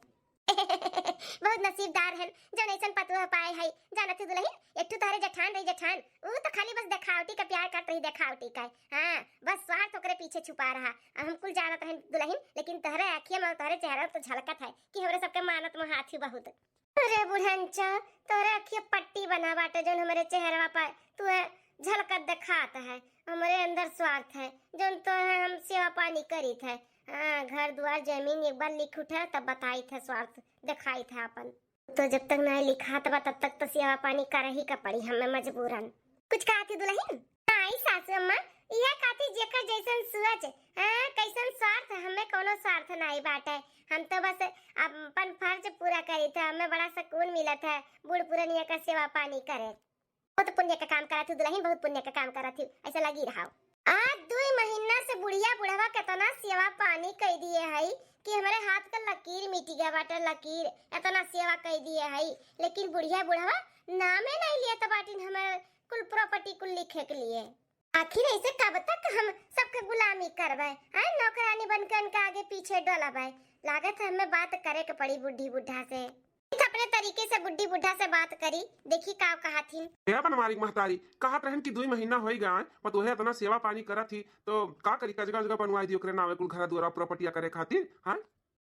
बहुत नसीबदार हन, जौन ऐसन पतोह पाए हई। जानत ही दुल्हन, एक ठो तोहरे जेठान रही, जेठान, ऊ तो खाली बस देखावटी का प्यार करत रही, देखावटी का। हाँ, बस स्वार्थ ओकरे पीछे छुपा रहा। अब हम कुल जानत हन दुल्हन, लेकिन तोहरे अखिया में, तोहरे चेहरा में तो झलकत है कि हमरे सबके मानत मोहात ही बहुत। अरे बुढ़ंचा, तोहरे अखिया पट्टी बना बाटे, जौन हमरे चेहरवा पर तू है झलकत देखात है। हमरे अंदर स्वार्थ है, जौन तो है हम सेवा पानी करीत है। हाँ, घर दुआर जमीन एक बार लिख उठे तब बताइत है, स्वार्थ देखाइत है अपन। तो जब तक नहीं लिखात बा तब तक तो सेवा पानी करही का पड़ी हमें मजबूरन। कुछ कहत ही दुल्हन? नाई सासू अम्मा, इहे कहत ही जेकर जैसन सोच, हाँ, कैसन स्वार्थ, हमें कौनो स्वार्थ नाई बाटे। हम तो बस अपन फर्ज पूरा करीत है, हमें बड़ा सुकून मिलत है बूढ़ पुरनिया का सेवा पानी करे। बहुत पुण्य का काम करत ही दुल्हन, बहुत पुण्य का काम करत ही, ऐसा लगी रहा। आज दुई महीना से बुढ़िया बुढ़वा केतना सेवा पानी कई दिए हई कि हमरे हाथ का लकीर मिट गया बाटे, लकीर। एतना सेवा कई दिए हई, लेकिन बुढ़िया बुढ़वा नामे नहीं लियत बाटिन हमर कुल प्रॉपर्टी कुल लिखे के लिए। आखिर ऐसे कब तक हम सबके गुलामी करबे, हैं? नौकरानी बन के उनके आगे पीछे डोलबे? लागत है हमें बात करे के पड़ी बुढ़ी बुढ़ा से। कुछ अपने तरीके से बुढ़ी बुढ़ा से बात करी, देखी का कहत हिन। ए बनवारी महतारी, कहत रहन कि दुई महीना होई गए, पतोहे इतना सेवा पानी करत ही, तो का करी, कजगा जगह बनवाई दी ओकरे नावे कुल घर दुआरा प्रॉपर्टिया करे खातिर, हाँ?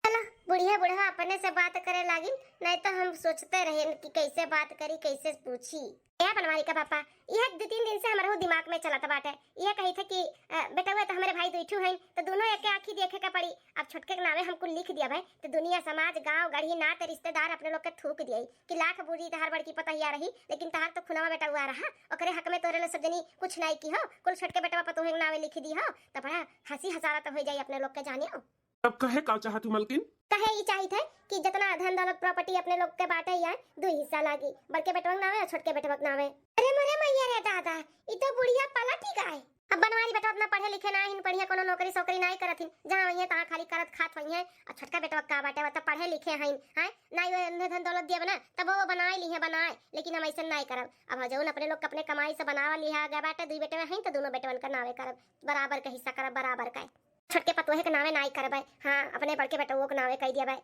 चलो, बुढ़िया बुढ़वा अपने से बात करे लागिन, नहीं तो हम सोचते रहेन कि कैसे बात करी, कैसे पूछी। ए बनवारी का पापा, यह दो तीन दिन से हमारे दिमाग में चलत बाटे। यह कही थे कि, अ, बेटवा तो हमारे भाई दुई ठू हैं, तो दोनों एक आँखी देखे के पड़ी। अब छोटके के नावे हम कुल लिख दिया भाई, तो दुनिया, समाज, गांव, गढ़ी, नात, रिश्तेदार अपने लोग के थूक दिए कि लाख बूढ़ी तहार बड़की पतहिया रही, लेकिन तहार तो खुनवा बेटवा रहा, ओकरे हक में तोरे लोग सब जनी कुछ नहीं की हो, कुल छोटके बेटवा पतोहे के नावे लिख दी हो, तो बड़ा हंसी हजारा तो हो जाई अपने लोग के, जानियो। अब कहे का चाहत हूँ मलकिन? कहे ई चाहित है कि जितना धन दौलत प्रॉपर्टी अपने लोग के बाटे यार, दो हिस्सा लागी, बड़के बेटवा के नावे और छोटके बेटवा के नावे। अरे मोरे मैया रे दादा, ई तो बुढ़िया पलट ही गए। अब बनवारी बेटवा अपना पढ़े लिखे ना हिन, बढ़िया कोनो नौकरी सौकरी नाई करत हिन, जहाँ वहीं तहाँ खाली करत खात वहीं है। और छोटका बेटवा का बाटे, वो तो पढ़े लिखे हईन, हैं? नाई वो अंधे धन दौलत दिया बना, तब वो बनाए ली है, बनाए, लेकिन हम ऐसे नाई करब। अब जौन अपने लोग के अपने कमाई से बनावा लिहा गया बाटे, दुई बेटवे हईन तो दोनों बेटवन का नावे करब, बराबर का हिस्सा करब, बराबर का। छोटके पतोहे के नावे नाई करबे, हाँ, अपने बड़के बेटवो के नावे कई दियबे।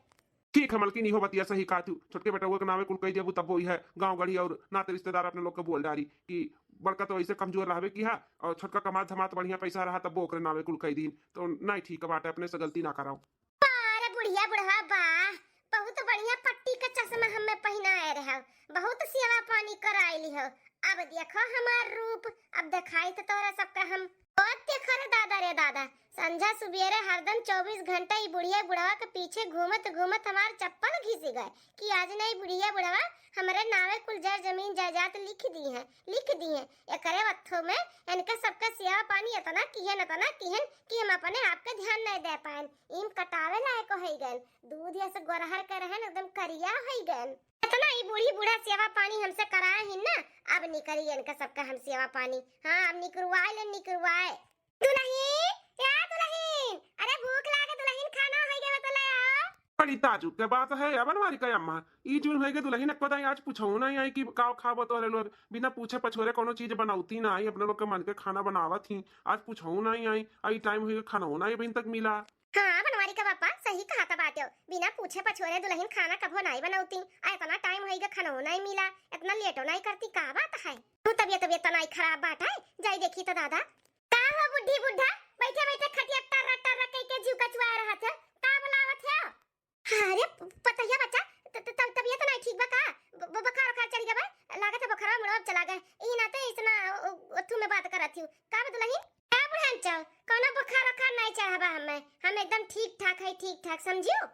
ठीक है मलकिन, इहो बतिया सही कहा तू। छोटके बेटवो के नावे कुल कई दियबू, तब वो इहे गाँव गढ़ी और नाते रिश्तेदार अपने लोग के बोल डारी कि बड़का तो ऐसे कमजोर रहबे की हा, और छोटका कमात धमात बढ़िया पैसा रहा, तब वो ओकरे नावे कुल कई दीन। तो नाई ठीक बाटे, अपने से गलती ना कराओ। अरे बुढ़िया बुढ़वा बा, बहुत बढ़िया पट्टी का चश्मा हमें पहिनाए रहो, बहुत सेवा पानी कराइली हो। अब देखो हमार रूप, अब देखाई तो तोरा सबका हम। ओ देखा रे दादा रे दादा, संझा सुबेरे हरदम चउबीस घंटा ई बुढ़िया बुढ़वा के पीछे घूमत घूमत हमार चप्पल घिस गए कि आज नहीं बुढ़िया बुढ़वा हमरे नावे कुल जर जमीन जायदाद लिख दी है, लिख दी है। एकरे वत्थो में इनके सबके सेवा पानी इतना किहन, इतना किहन कि हम अपने आप के ध्यान नहीं दे पाएन। ईम कटावे लायक हो गए, दूध जैसे गोरहर के रहन, एकदम करिया हो गए। इतना ई बूढ़ी बूढ़ा सेवा पानी हमसे कराए ही ना, अब निकरी इनका सबका हम सेवा पानी। हाँ, अब निकरवाए ले, निकरवाए। दुलहिन, या दुलहिन, अरे भूख लागे दुलहिन, खाना होइ गवा तो ले आओ। बड़ी ताजुब के बात है, या बनवारी का अम्मा, ई जौन होइ गए दुलहिन, एक पता आज पूछो ना आई कि काव खाबो तोहरे लोग, बिना पूछे पछोरे कोनो चीज बनौती ना आई, अपने लोग के मन के खाना बनावत ही, आज पूछो ना आई, आई टाइम होइ गए खाना ना आई अभी तक मिला। हाँ, बनवारी का बापा, सही कहा था बाट्यो। बिना पूछे पछोरे दुलहिन खाना कभो नाई बनौती। आ इतना टाइम होइगा, खानो नाई मिला, इतना लेटो नाई करती, का बात है? तू तबियत, तबियत तो नाई खराब बाटे, जाई देखी तो दादा। का हो बुढ़ी बुढ़ा, बैठे बैठे खटिया टर्रा टर्रा कह के जीव कचुआ रहत है, का बुलावत है? अरे प-, पतहिया बच्चा, त-, त-, तब तबियत नाई ठीक बा का? ब-, ब-, बुखार उखार चढ़ गया बा? लागत है बुखारवा मुड़वा चला गए। ई नाते इतना उ-, अथू में बात करत हूँ। का बा दुलहिन? का बुढ़ान चौ, कौनो बुखार उखार नाई चढ़ा बा हमें। हम एकदम ठीक ठाक है, ठीक ठाक, समझियो?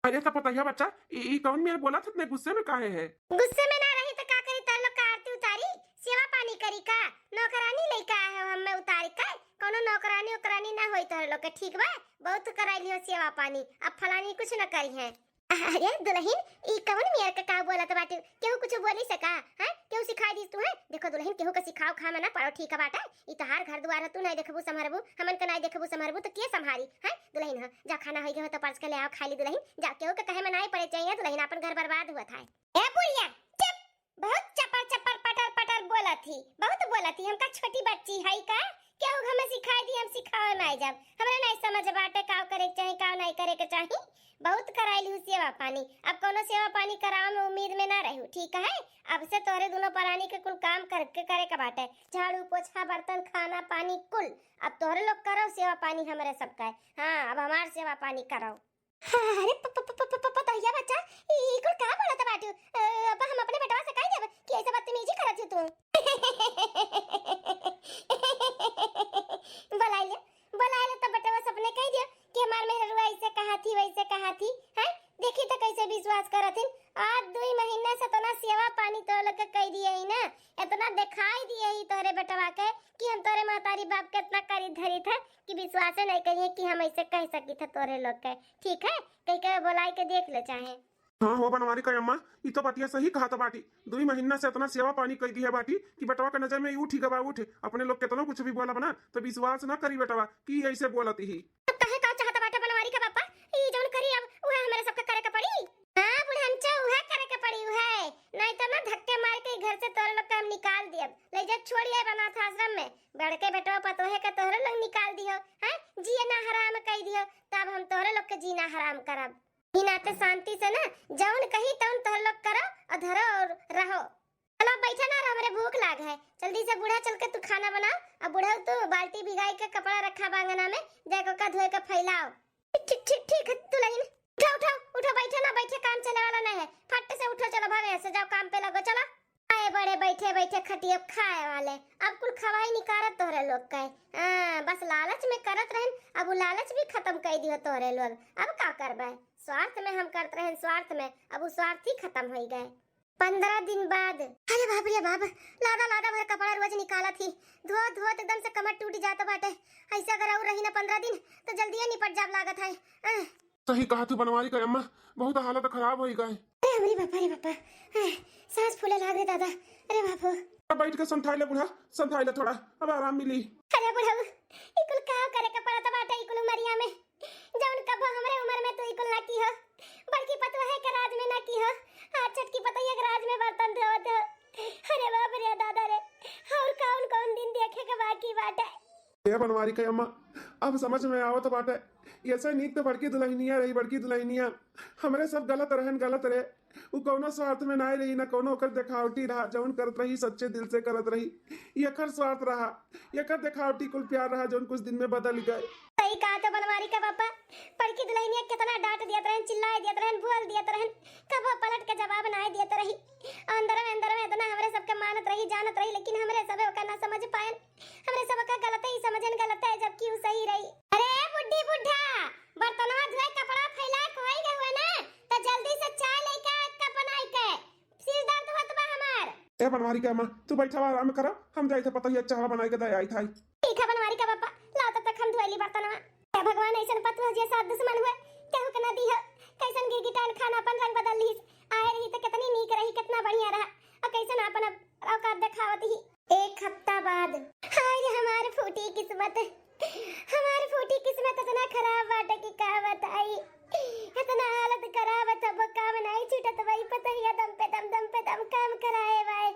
अरे तो पतहिया बच्चा, ई, ई कौन मेर बोला था, इतने गुस्से में काहे है? गुस्से में ना रही तो का करी, तोहरे लोग का आरती उतारी, सेवा पानी करी का? नौकरानी लइका आए हो हमें उतारी का? कौनो नौकरानी ओकरानी ना होई तोहरे लोग के, ठीक बा? बहुत कराई लियो सेवा पानी, अब फलानी कुछ न करी है। अरे दुलहिन, ई कवन मेर के का बोलत बाटे? केहू कुछ बोली सका? हैं? केहू सिखाई दीस तू, हैं? देखो दुलहिन, केहू के सिखाव खा में ना पड़ो, ठीक बाटे? ई तोहार घर दुआर ह, तू नाई देखबू संभरबू, हमन के नाई देखबू संभरबू, तो के संभारी? हैं? दुलहिन ह, जा खाना होई गए हो तो परस के ले आओ, खाई ली दुलहिन। जा, केहू के कहे में नाई पड़े चाहिए दुलहिन, अपन घर बर्बाद हुआ था। ए बुढ़िया, चुप! बहुत चपर चपर पटर पटर बोलत ही, बहुत बोलत ही। हमका छोटी बच्ची है का? केहू हमें सिखाई दी, हम सिखावे में आई जाब। हमरा नहीं समझ बाटे का करे के चाही, का नहीं करे के चाही। बहुत कराई लिहू सेवा पानी, अब कोनो सेवा पानी करावे में उम्मीद में ना रहू, ठीक है? अब से तोहरे दोनों परानी के कुल काम करके करे के बाटे, झाड़ू पोछा बर्तन खाना पानी कुल। अब तोहरे लोग करो सेवा पानी हमरे सबका। हाँ, अब हमार सेवा पानी करो। अरे प-, प-, प-, प-, प-, पतहिया बच्चा, ई, ई कुल का बोलत बाटू? अ, अब हम अपने बेटवा से कह देब कि ऐसे बदतमीजी करत हो तू। बोलाइ ले, बोलाइ ले तो बेटवा से अपने कह दियो कि हमार मेहरुआ ऐसे कहा थी, वैसे कहा थी, हैं? देखी तो कैसे विश्वास करत हिन। आज दुई महीना से इतना सेवा पानी तो लोग के कह दिए ही ना, इतना दिखाई दिए ही तोरे बेटवा के कि हम तोरे महतारी बाप के इतना करी धरी थे कि विश्वासे नहीं करिए कि हम ऐसे कह सकी थे तोरे लोग के। ठीक है, कहीं के बोलाई के देख ले चाहे। हाँ हो बनवारी का अम्मा, ई तो बतिया सही कहा तो बाटी। दुई महीना से इतना सेवा पानी कई दिया बाटी कि बेटवा के नजर में ई उठ ही गवा उठ। अपने लोग कितनो कुछ भी बोला बना तो विश्वास ना करी बेटवा कि ऐसे बोलत ही। अब कहे का चाहत बाटे बनवारी का पापा, ई जौन करी अब उहे हमरे सबके करे के पड़ी। हाँ बुढ़नचा, उहे करे के पड़ी उहे, नहीं तो ना धक्के मार के घर से तोरे लोग के हम निकाल दियब, ले जा छोड़िए अनाथ आश्रम में। बड़के बेटवा पतोहे के तोहरे लोग निकाल दियो, हैं? जिए ना हराम कई दियो, तब हम तोहरे लोग के जीना हराम करब। ई नाते शांति से ना जौन कही तौन तोहरे लोग करो और धरो और रहो। चलो बैठा ना रहो, हमरे भूख लाग है। जल्दी से बूढ़ा चल के तू खाना बनाओ, और बूढ़ा तू बाल्टी भिगाई के कपड़ा रखा बा अंगना में, जाके ओका धोए के फैलाओ। ठीक, ठीक, ठीक है दुलहिन, उठो, उठो, उठो, बैठो ना, बैठे काम चले वाला नहीं है, फट से उठो, चलो भागो यहाँ से, जाओ काम पे लगो, चलो। आए बड़े बैठे बैठे खटिया खाए वाले, अब कुल खवाई निकारत तोहरे लोग के। हाँ, बस लालच में करत रहन, अब वो लालच भी खत्म कर दियो तोहरे लोग। अब का करबे, स्वार्थ में हम करत रहन, स्वार्थ में, अब वो स्वार्थ ही खत्म हो गए। पंद्रह दिन बाद। अरे बाप रे बाप, लादा लादा भर कपड़ा रोज निकालत ही, धोत धोत एकदम से कमर टूट जात बाटे। ऐसे अगर और रही ना पंद्रह दिन तो जल्दिए निपट जाब लागत है। अह। सही कहा तू बनवारी का अम्मा, बहुत हालत खराब हो गए। अरे हमरी बापा रे बापा, अह, सांस फूले लाग रे दादा। अरे बाप हो। अब बैठ के संथाई ले बूढ़ा, संथाई ले थोड़ा, अब आराम मिली। अरे बुढ़ऊ, ई कुल का करे के पड़त बाटे ई कुल उमरिया में? जौन कबो हमरे उम्र में तू ई कुल ना की हो, बड़की पतोहे के राज में ना की हो, आज छोटकी पतोहिया के राज में बर्तन धोवत हो। अरे बाप रे दादा रे, और कौन कौन दिन देखे के बाकी बाटे? ए बनवारी के अम्मा, अब समझ में आवत बाटे, ऐसे नीक तो बड़की दुलहिनिया रही, बड़की दुलहिनिया। हमरे सब गलत रहन, गलत रहे। उ कौनो स्वार्थ में नाई रही, ना कौनो ओकर देखावटी रहा, जौन करत रही सच्चे दिल से करत रही। एकर स्वार्थ रहा, एकर देखावटी कुल प्यार रहा, जौन कुछ दिन में बदल गए। सही कहा तो बनवारी का पापा, पर कि दुलहिनिया केतना डांट दियत रहन, चिल्लाए दियत रहन, बोल दियत रहन, कबो पलट के जवाब नाय दियत रही। अंदर में, अंदर में इतना हमरे सबके मानत रही, जानत रही, लेकिन हमरे सबे ओका ना समझ पायन। हमरे सब ओका गलते ही समझन, गलते, जबकि उ सही रही। अरे बुढ़ी बुढ़ा, बर्तनवा धोए, कपड़ा फैलाए के होई गए हुए ना, त जल्दी से चाय लेके आ, कप बनाई के। सिर दर्द होत बा हमार। ए बनवारी के अम्मा, तू बैठा, आराम करा, हम जाई थे पतोहिया चाह बनाई के दे आई थाई। ठीक है बनवारी के पापा, लाओ तब तक हम धोए ली बर्तनवा। हे भगवान, ऐसन पतोह जे साथ दुश्मन हुए, केहू के ना दी हो। कैसन गिरगिटान खान अपन रंग बदल लीस। आए रही त कितनी नीक रही, कितना बढ़िया रहा, और कैसन अपन अब औकात देखावत ही। एक हफ्ता बाद। हाय रे हमार फूटी किस्मत, हमार फूटी किस्मत इतना खराब बाटे कि का बताई। इतना हालत खराब है, तब काम नहीं छूटत भाई, पतोहिया दम पे दम, दम पे दम काम कराए भाई।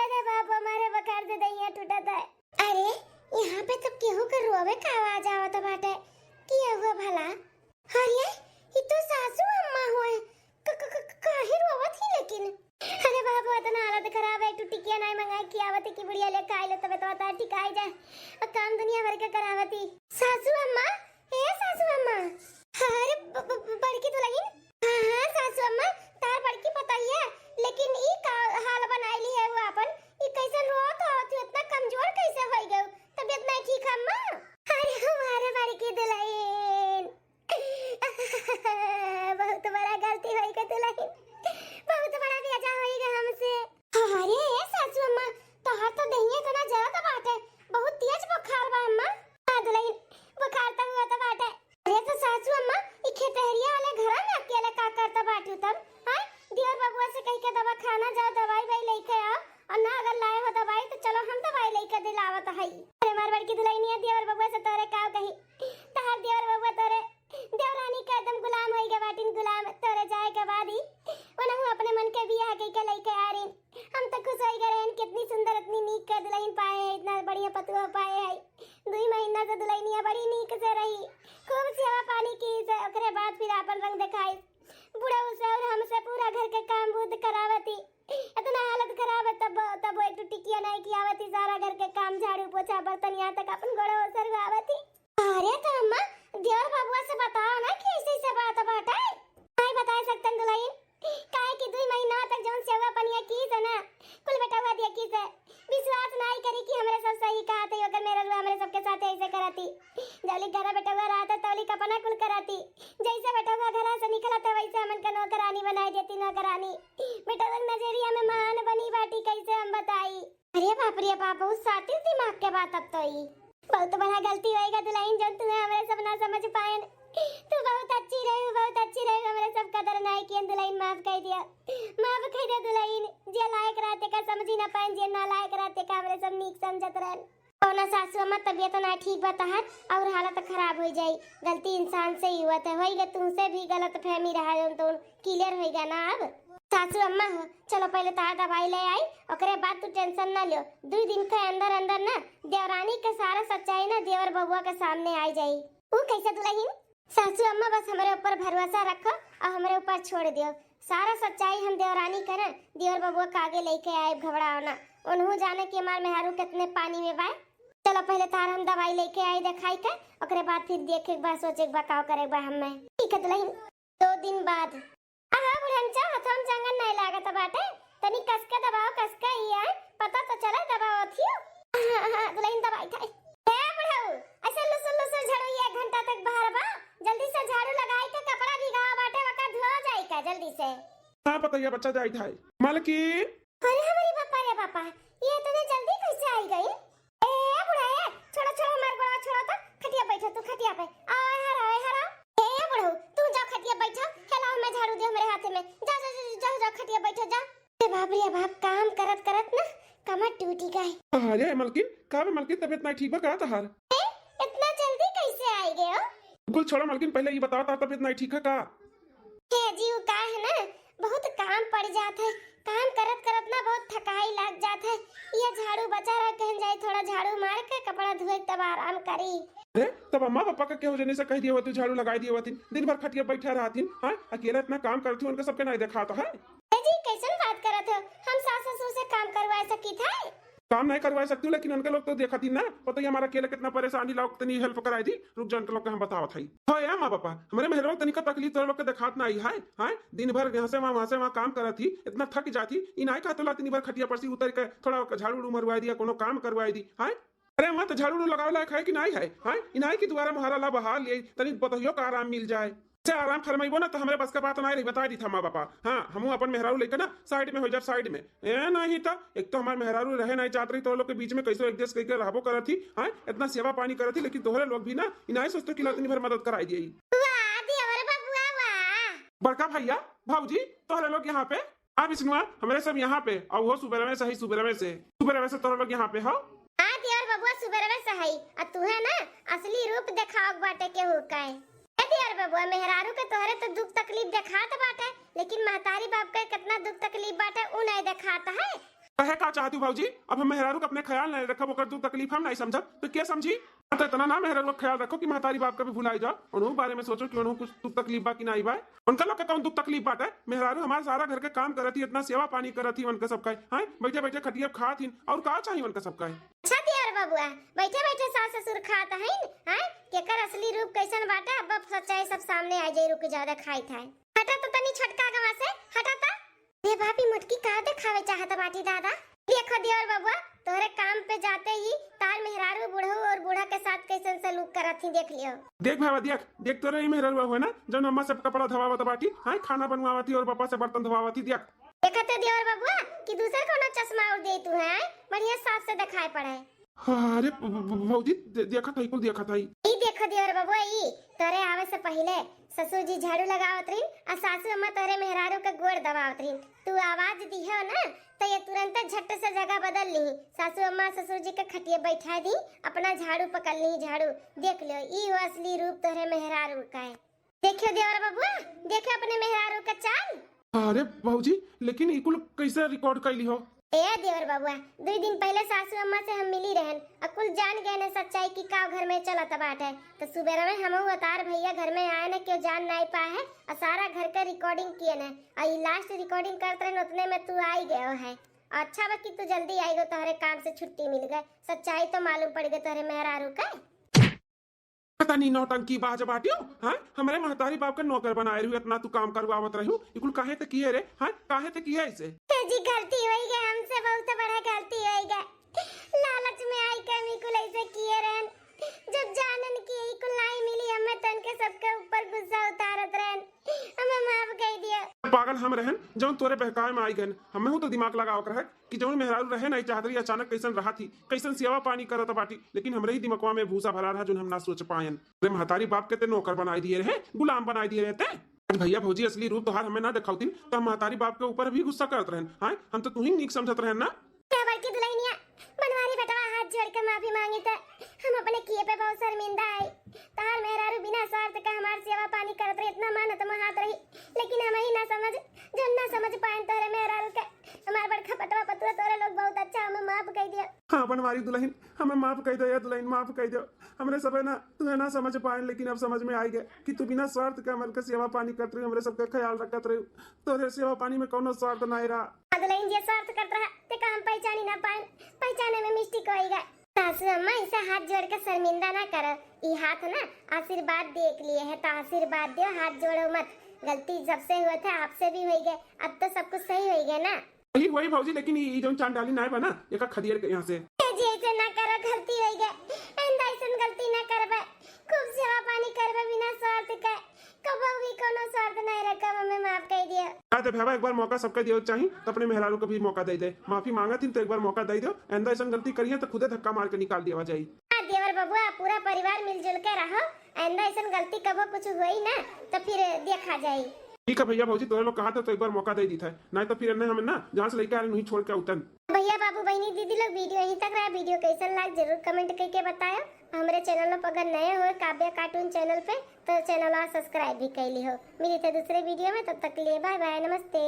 अरे बाप, हमारे बुखार से दहिया टूटत है। अरे, यहाँ पे तो केहू के रोवे का आवाज आवत बाटे। के हुआ भला? अरे, ई तो सासू अम्मा हुए। क-, क-, क-, काहे रोवत ही लेकिन? अरे बाबू, इतना हालत खराब है, एक ठो टिकिया नाई मंगाई कि आवत कि बुढ़िया ले खाई ले, तबे तो बता ठिकाई जाए। और काम दुनिया भर के करावती। सासू अम्मा, ए सासू अम्मा। अरे ब-, ब-, ब-, बड़की दुलहिन। हाँ, हाँ, सासू अम्मा, तार बड़की पतोहिया, लेकिन ई का हाल बनाई ली है वो अपन? ई कैसन रोत होत हो, इतना कमजोर कैसे होई गयो? तबीयत नहीं ठीक है अम्मा? अरे हमारे बड़की दुलहिन, बहुत बड़ा गलती होई गई दुलहिन, बहुत बड़ा बेजा होई गई हमसे। अरे ए सासू अम्मा, तोहार तो देहिया इतना जरत बाटे, बहुत तेज बुखार बा अम्मा। हाँ दुलहिन, बुखार तो हुआ तो बाटे। अरे तो सासू अम्मा, ई खेतहरिया वाले घरा में अकेले का करता बाटू तब? हाँ, दियोर बबुआ से कह के दवा खाना जाओ, दवाई वाई लेके आओ, और ना अगर लाए हो दवाई तो चलो हम दवाई लेके दिलावत हई। अरे मार बड़की दुलहिनिया, दियोर बबुआ से तोरे का कही, तहार दियोर बबुआ तोरे देवरानी के एकदम गुलाम होई गए बाटिन, गुलाम। तोरे जाए के बाद ही उनहु अपने मन के बियाह कई के लइके आ रही। हम तो खुश होई गए रहन, कितनी सुंदर, इतनी नीक के दुलहिन पाए है, इतना बढ़िया पतोह पाए है। दुई महीना से दुलहिनिया बड़ी नीक से रही, खूब सेवा पानी की से, ओकरे बाद फिर आपन रंग दिखाई। बुढ़ऊ से और हमसे पूरा घर के काम बूत करावती। इतना हालत खराब है, तब, तब वो एक ठो टिकिया नहीं की आवती, सारा घर के काम, झाड़ू, पोछा, बर्तन, यहाँ तक अपन गोड़ो सरवावती। अरे तो अम्मा, देवर बबुआ से बताओ ना कि ऐसे, ऐसे बात बाटे। नहीं बताए सकतन दुलहिन, काहे कि दुई महीना तक जौन सेवा पनिया की से ना, कुल बेटवा दिया की से। विश्वास नहीं करी कि हमरे सब सही कहा थे, ओकर मेहररुआ हमरे सबके साथ ऐसे करती। जौली घर बेटवा रहते तौली कपना कुल करती। जैसे बेटवा घर से निकलते वैसे हमन का नौकरानी बनाई देती, नौकरानी। बेटवा नजरिया में महान बनी बाटी, कैसे हम बताई। अरे बाप रे बाप, बहुत सातिर दिमाग के बात अब तो ई। बहुत बड़ा गलती होएगा दुलहिन, जौन तुम्हें हमरे सब ना समझ पाएन। तू बहुत अच्छी रहू, बहुत अच्छी रहू, हमरे सब कदर नाय कियन दुलहिन, माफ कर दिया, माफ कर दे दुलहिन। जे लायक रहते का समझी ना पाएन, जे ना लायक रहते का हमरे सब नीक समझत रहन। कौना सासू अम्मा, तबीयत ना ठीक बा तहार और हालत खराब हो जाई। गलती इंसान से ही हुआ था, होई गे तुमसे भी गलत फहमी रहा जौन तो clear होई गा ना अब। सासू अम्मा हो, चलो पहले तार दवाई ले आई, ओकरे बाद तू tension ना लियो। दुई दिन के अंदर अंदर ना देवरानी के सारा सच्चाई ना देवर बबुआ के सामने आई जाई। ऊ कैसे दुलहिन? सासू अम्मा बस हमरे ऊपर भरोसा रखो और हमरे ऊपर छोड़ दियो। सारा सच्चाई हम देवरानी के ना देवर बबुआ के आगे लेके आए, घबराओ ना। उन्हों जाने कि हमार मेहरू कितने पानी में बाय। चलो पहले तार हम दवाई लेके आई दिखाई के, ओकरे बाद फिर देखे के बा, सोचे के बा, का करे के बा हमें। ठीक है दुलहिन। दो दिन बाद। अहो बुढ़नचा, हथवा में जंगन नहीं लागत बाटे, तनी कस के दबाओ, कस के ई आए, पता तो चले दबाओ थियो। हाँ, हाँ, दुलहिन दबाई था। ए बुढ़ऊ, ऐसे लुसुर लुसुर झाड़ू ये एक घंटा तक बाहर बा, जल्दी से झाड़ू लगाई के कपड़ा भीगा बाटे, वका धो जाई का जल्दी से। हाँ पतोहिया बच्चा जाई था। मालकिन। अरे हमारी बापा रे बापा, ये इतने जल्दी कैसे आई गई? ए बुढ़ा, ए, छोड़ो, छोड़ो, हमार गोड़वा छोड़ो तो, खटिया बैठो तू, खटिया पे। आओ, हर आओ, हर आओ। ए बुढ़ऊ, तू जाओ खटिया बैठो, हेलाओ, मैं झाड़ू दे हमरे हाथे में। जा, जा, जा, जा, जा, खटिया बैठो, जा। ए बाप रे बाप, काम करत करत ना कमर टूटी गए। अरे मलकिन, का बे मलकिन, तबीयत ना ठीक बा का तहार? ए, इतना जल्दी कैसे आई गए हो? कुल छोड़ो मलकिन, पहले ये बताओ, तार तबीयत ना ठीक है का? हे जी, वो का है ना, बहुत काम पड़ जात है, काम करत करत ना बहुत थकाई लाग जात है। ये झाड़ू बचा रहा, कहन जाए थोड़ा झाड़ू मार के कपड़ा धोए तब आराम करी। अरे, तब अम्मा पापा का केहू जने से कह दिए होती, झाड़ू लगाई दिए होती, दिन भर खटिया बैठा रहती, हाँ, अकेला इतना काम करती, उनका सबके नहीं देखा तो है। ए जी, कैसन बात करत हो? हम सास ससुर से काम करवा सकी थे? काम नहीं करवाए सकती हूँ, लेकिन उनके लोग तो देखा थी ना, पता ही हमारा अकेले कितना परेशानी, लाओ तनी हेल्प कराई दी। रुक जा, उनके लोग के हम बतावत हई। हो ए माँ पापा, हमरे मेहरवा तनिका तकलीफ तोरे लोग के देखात ना आई है, हैं? दिन भर यहाँ से वहाँ, वहाँ से वहाँ काम करत ही, इतना थक जात ही, इनाई का तोला तनी भर खटिया पर से उतर के थोड़ा झाड़ू उड़ू मरवाई दिया, कोनो काम करवाई दी, हैं? अरे वहाँ तो झाड़ू उड़ू लगावे लायक है कि नहीं है, हैं? इनाई की दुआरा मुहारा ला बहार लिए, तनी बतहियो का आराम मिल जाए। से आराम फरमाइबो ना तो हमरे बस का बात ना रही, बता दी था माँ पापा। हाँ, हमहू अपन मेहरारू लेके ना साइड में हो जाब, साइड में। ए नहीं तो एक तो हमार मेहरारू रहे नहीं चाहत रही, तोहरे लोग के बीच में कैसो एडजस्ट करके रहबो करत ही, हाँ, इतना सेवा पानी करत ही, लेकिन तोहरे लोग भी ना इनाई सोचते कि ना तनी भर मदद कराई दिए। वाह देवर बबुआ वाह। बड़का भैया, भौजी, तोहरे लोग यहाँ पे। हाँ विष्णुआ, हमरे सब यहाँ पे, और वो सुबेरवे से ही, सुबेरवे से, सुबेरवे से तोहरे लोग यहाँ पे हो। हाँ देवर बबुआ, सुबेरवे से ही। आ तू है ना, असली रूप देखाओ बाटे केहू का। ए देवर बबुआ, मेहरारू के तोहरे तो दुख तकलीफ देखात बाटे, लेकिन महतारी बाप के कितना दुख तकलीफ बाटे, उ नहीं देखात है। कहे का चाहती हूँ भौजी, अब हम मेहरारू के अपने ख्याल नहीं रखब, ओकर दुख तकलीफ हम नहीं समझब, तो क्या समझी? तो इतना ना मेहरारू का ख्याल रखो कि महतारी बाप का भी भुलाई जाओ, उन्हों बारे में सोचो कि उन्हों कुछ दुख तकलीफ बा कि नहीं बा। उनका लोग के कौन दुख तकलीफ बाटे? मेहरारू हमारे सारा घर के काम करत ही, इतना सेवा पानी करत ही उनका सबका, हैं? बैठे बैठे खटिया खात ही, और का चाहिए उनका सबका? अच्छा देवर बबुआ, बैठे बैठे सास ससुर खात हईन, हैं? केकर असली रूप कैसन बाटे, अब, अब सच्चाई सब सामने आ जाई। रुक जा, देखाइत है। हटा तो तनी छोटका गवा से, हटा ता। ए भाभी, मोटकी का देखावे चाहत बाटी दादा? देखो देवर बबुआ, तोहरे काम पे जाते ही तार मेहरारू बुढ़ऊ और बूढ़ा के साथ कैसन सलूक करत ही, देख लियो। देख भावा, देख, देख तोरे ही मेहरारू हुए ना, जौन अम्मा से कपड़ा धवावत बाटी, हाँ, खाना बनवावत ही और पापा से बर्तन धवावत ही, देख। देखत है देवर बबुआ कि दूसर कोनो चश्मा और दे तू है, बढ़िया साफ से दिखाई पड़े। हाँ, अरे भ-, भ-, भ-, भौजी, दे-, देखत हई, कुल देखत हई। ई देखो देवर बबुआ, ई तोरे आवे से पहिले ससुर जी झाड़ू लगावत रहिन आ सासू अम्मा तोरे मेहरारू के गोड़ दबावत रहिन। तू आवाज दिहो ना, तो ये तुरंत झट से जगह बदल ली। सासू अम्मा ससुर जी के खटिया बैठा दी, अपना झाड़ू पकड़ ली, झाड़ू। देख लो, ई हो असली रूप तोरे मेहरारू का है। देखियो देवर बबुआ, देखियो अपने मेहरारू का चाल। अरे भौजी, लेकिन ई कुल कैसे रिकॉर्ड कैली हो? ए देवर बबुआ, दुई दिन पहिले सासू अम्मा से हम मिली रहन, आ कुल जान गए न सच्चाई कि का घर में चलत बाटे। तो सुबेरा में हमहू अवतार भैया घर में आए न, क्यों जान नहीं पाए है, आ सारा घर के रिकॉर्डिंग किए न, आ ई लास्ट रिकॉर्डिंग करत रहन, उतने में तू आई गयो है। अच्छा बा कि तू जल्दी आई गो, तोहरे काम से छुट्टी मिल गए, सच्चाई तो मालूम पड़ गए तोहरे मेहरारू के। पता नहीं नौटंकी बाज बाटियो, हाँ? हमरे महतारी बाप के नौकर बनाए रहू, इतना तू काम करवावत रहू, ई कुल काहे ते किए रे, हाँ? काहे ते किए ऐसे? ए जी, गलती होई गए, हमसे बहुत बड़ा गलती होई गए। लालच में आई के हम ई कुल ऐसे किए रहन। जब जानन कि ई कुल नहीं मिली, हमें तन के सबके ऊपर गुस्सा उतारत रहन। हमें माफ कर दिया। पागल हम रहन, जौन तोरे बहकावे में आई गन। हमें हूँ तो दिमाग लगावक रहे कि जौन मेहरारू रहे नहीं चाहत रही, अचानक कैसन रहा थी, कैसन सेवा पानी करत बाटी, लेकिन हमरे ही दिमकवा में भूसा भरा रहा, जौन हम ना सोच पायन। अरे महतारी बाप के ते नौकर बनाई दिए रहे, गुलाम बनाई दिए रहे ते। आज भैया भौजी असली रूप तोहार हमें ना दिखावतिन, तो हम महतारी बाप के ऊपर भी गुस्सा करत रहन। हाँ, हम तो तू ही नीक समझत रहन ना। क्या बड़की दुल्हनिया, बनवारी बेटवा हाथ जोड़ के माफी मांगी त हम अपने किए पे बहुत शर्मिंदा आई। तोहार मेहरारू बिना स्वार्थ का हमार सेवा पानी करत रही, इतना मानत मोहात रही, लेकिन हम ही ना समझ, जो ना समझ पाएन तोहरे मेहरारू के। हमार बड़का पटवा पतुआ तोरे लोग बहुत अच्छा, हमें माफ कर दिया। हाँ बनवारी दुल्हन, हमें माफ कर दो या दुल्हन, माफ कर दो। हमरे सबे ना तुहे ना समझ पाएन, लेकिन अब समझ में आई गए कि तू बिना स्वार्थ के हमर के सेवा पानी करत रही, हमरे सबके ख्याल रखत रही, तोहरे सेवा पानी में कौनो स्वार्थ ना रहा। दुल्हन जे स्वार्थ करत रहा, ते का हम पहचानी ना पाएन, पहचाने में मिस्टेक होई गए। सासू अम्मा, ऐसे हाथ जोड़ के शर्मिंदा ना करो। ई हाथ ना आशीर्वाद दे के लिए है, तो आशीर्वाद दियो, हाथ जोड़ो मत। गलती जब से हुआ था, आपसे भी होई गए, अब तो सब कुछ सही होई गए ना। सही हुई भौजी, लेकिन ई, ई जौन चांडाली नाय बा ना, एका खदेड़ के यहाँ से। ए जी, ऐसे ना करो, गलती होई गए, आइंदा ऐसन गलती ना करबे। खूब सेवा पानी करबे बिना स्वार्थ के। कबो भी कोनो स्वार्थ नहीं रखब, हमें माफ कर दियो। आ दे भैया, एक बार मौका सबके दियो चाही, तो अपने मेहरारू को भी मौका दे दे। माफी मांगत ही तो एक बार मौका दे दो, आइंदा ऐसन गलती करिए तो खुदे धक्का मार के निकाल दिया जाई। हाँ देवर बबुआ, पूरा परिवार मिलजुल के रहो, आइंदा ऐसन गलती कबो कुछ हुई ना तो फिर देखा जाई। ठीक है भैया भौजी, तोरे लोग कहा था तो एक बार मौका दे दी था, नहीं तो फिर इन्हें हमें ना जहाँ से लेके आ रहे वहीं छोड़ के उतन। भैया बाबू बहनी दीदी लोग वीडियो यहीं तक रहा। वीडियो कैसन लाग जरूर कमेंट करके बतायो। हमरे चैनल पर अगर नए हो काव्या कार्टून चैनल पे तो चैनल सब्सक्राइब भी कर ली हो। मिली थे दूसरे वीडियो में, तब तक के लिए बाय बाय, नमस्ते।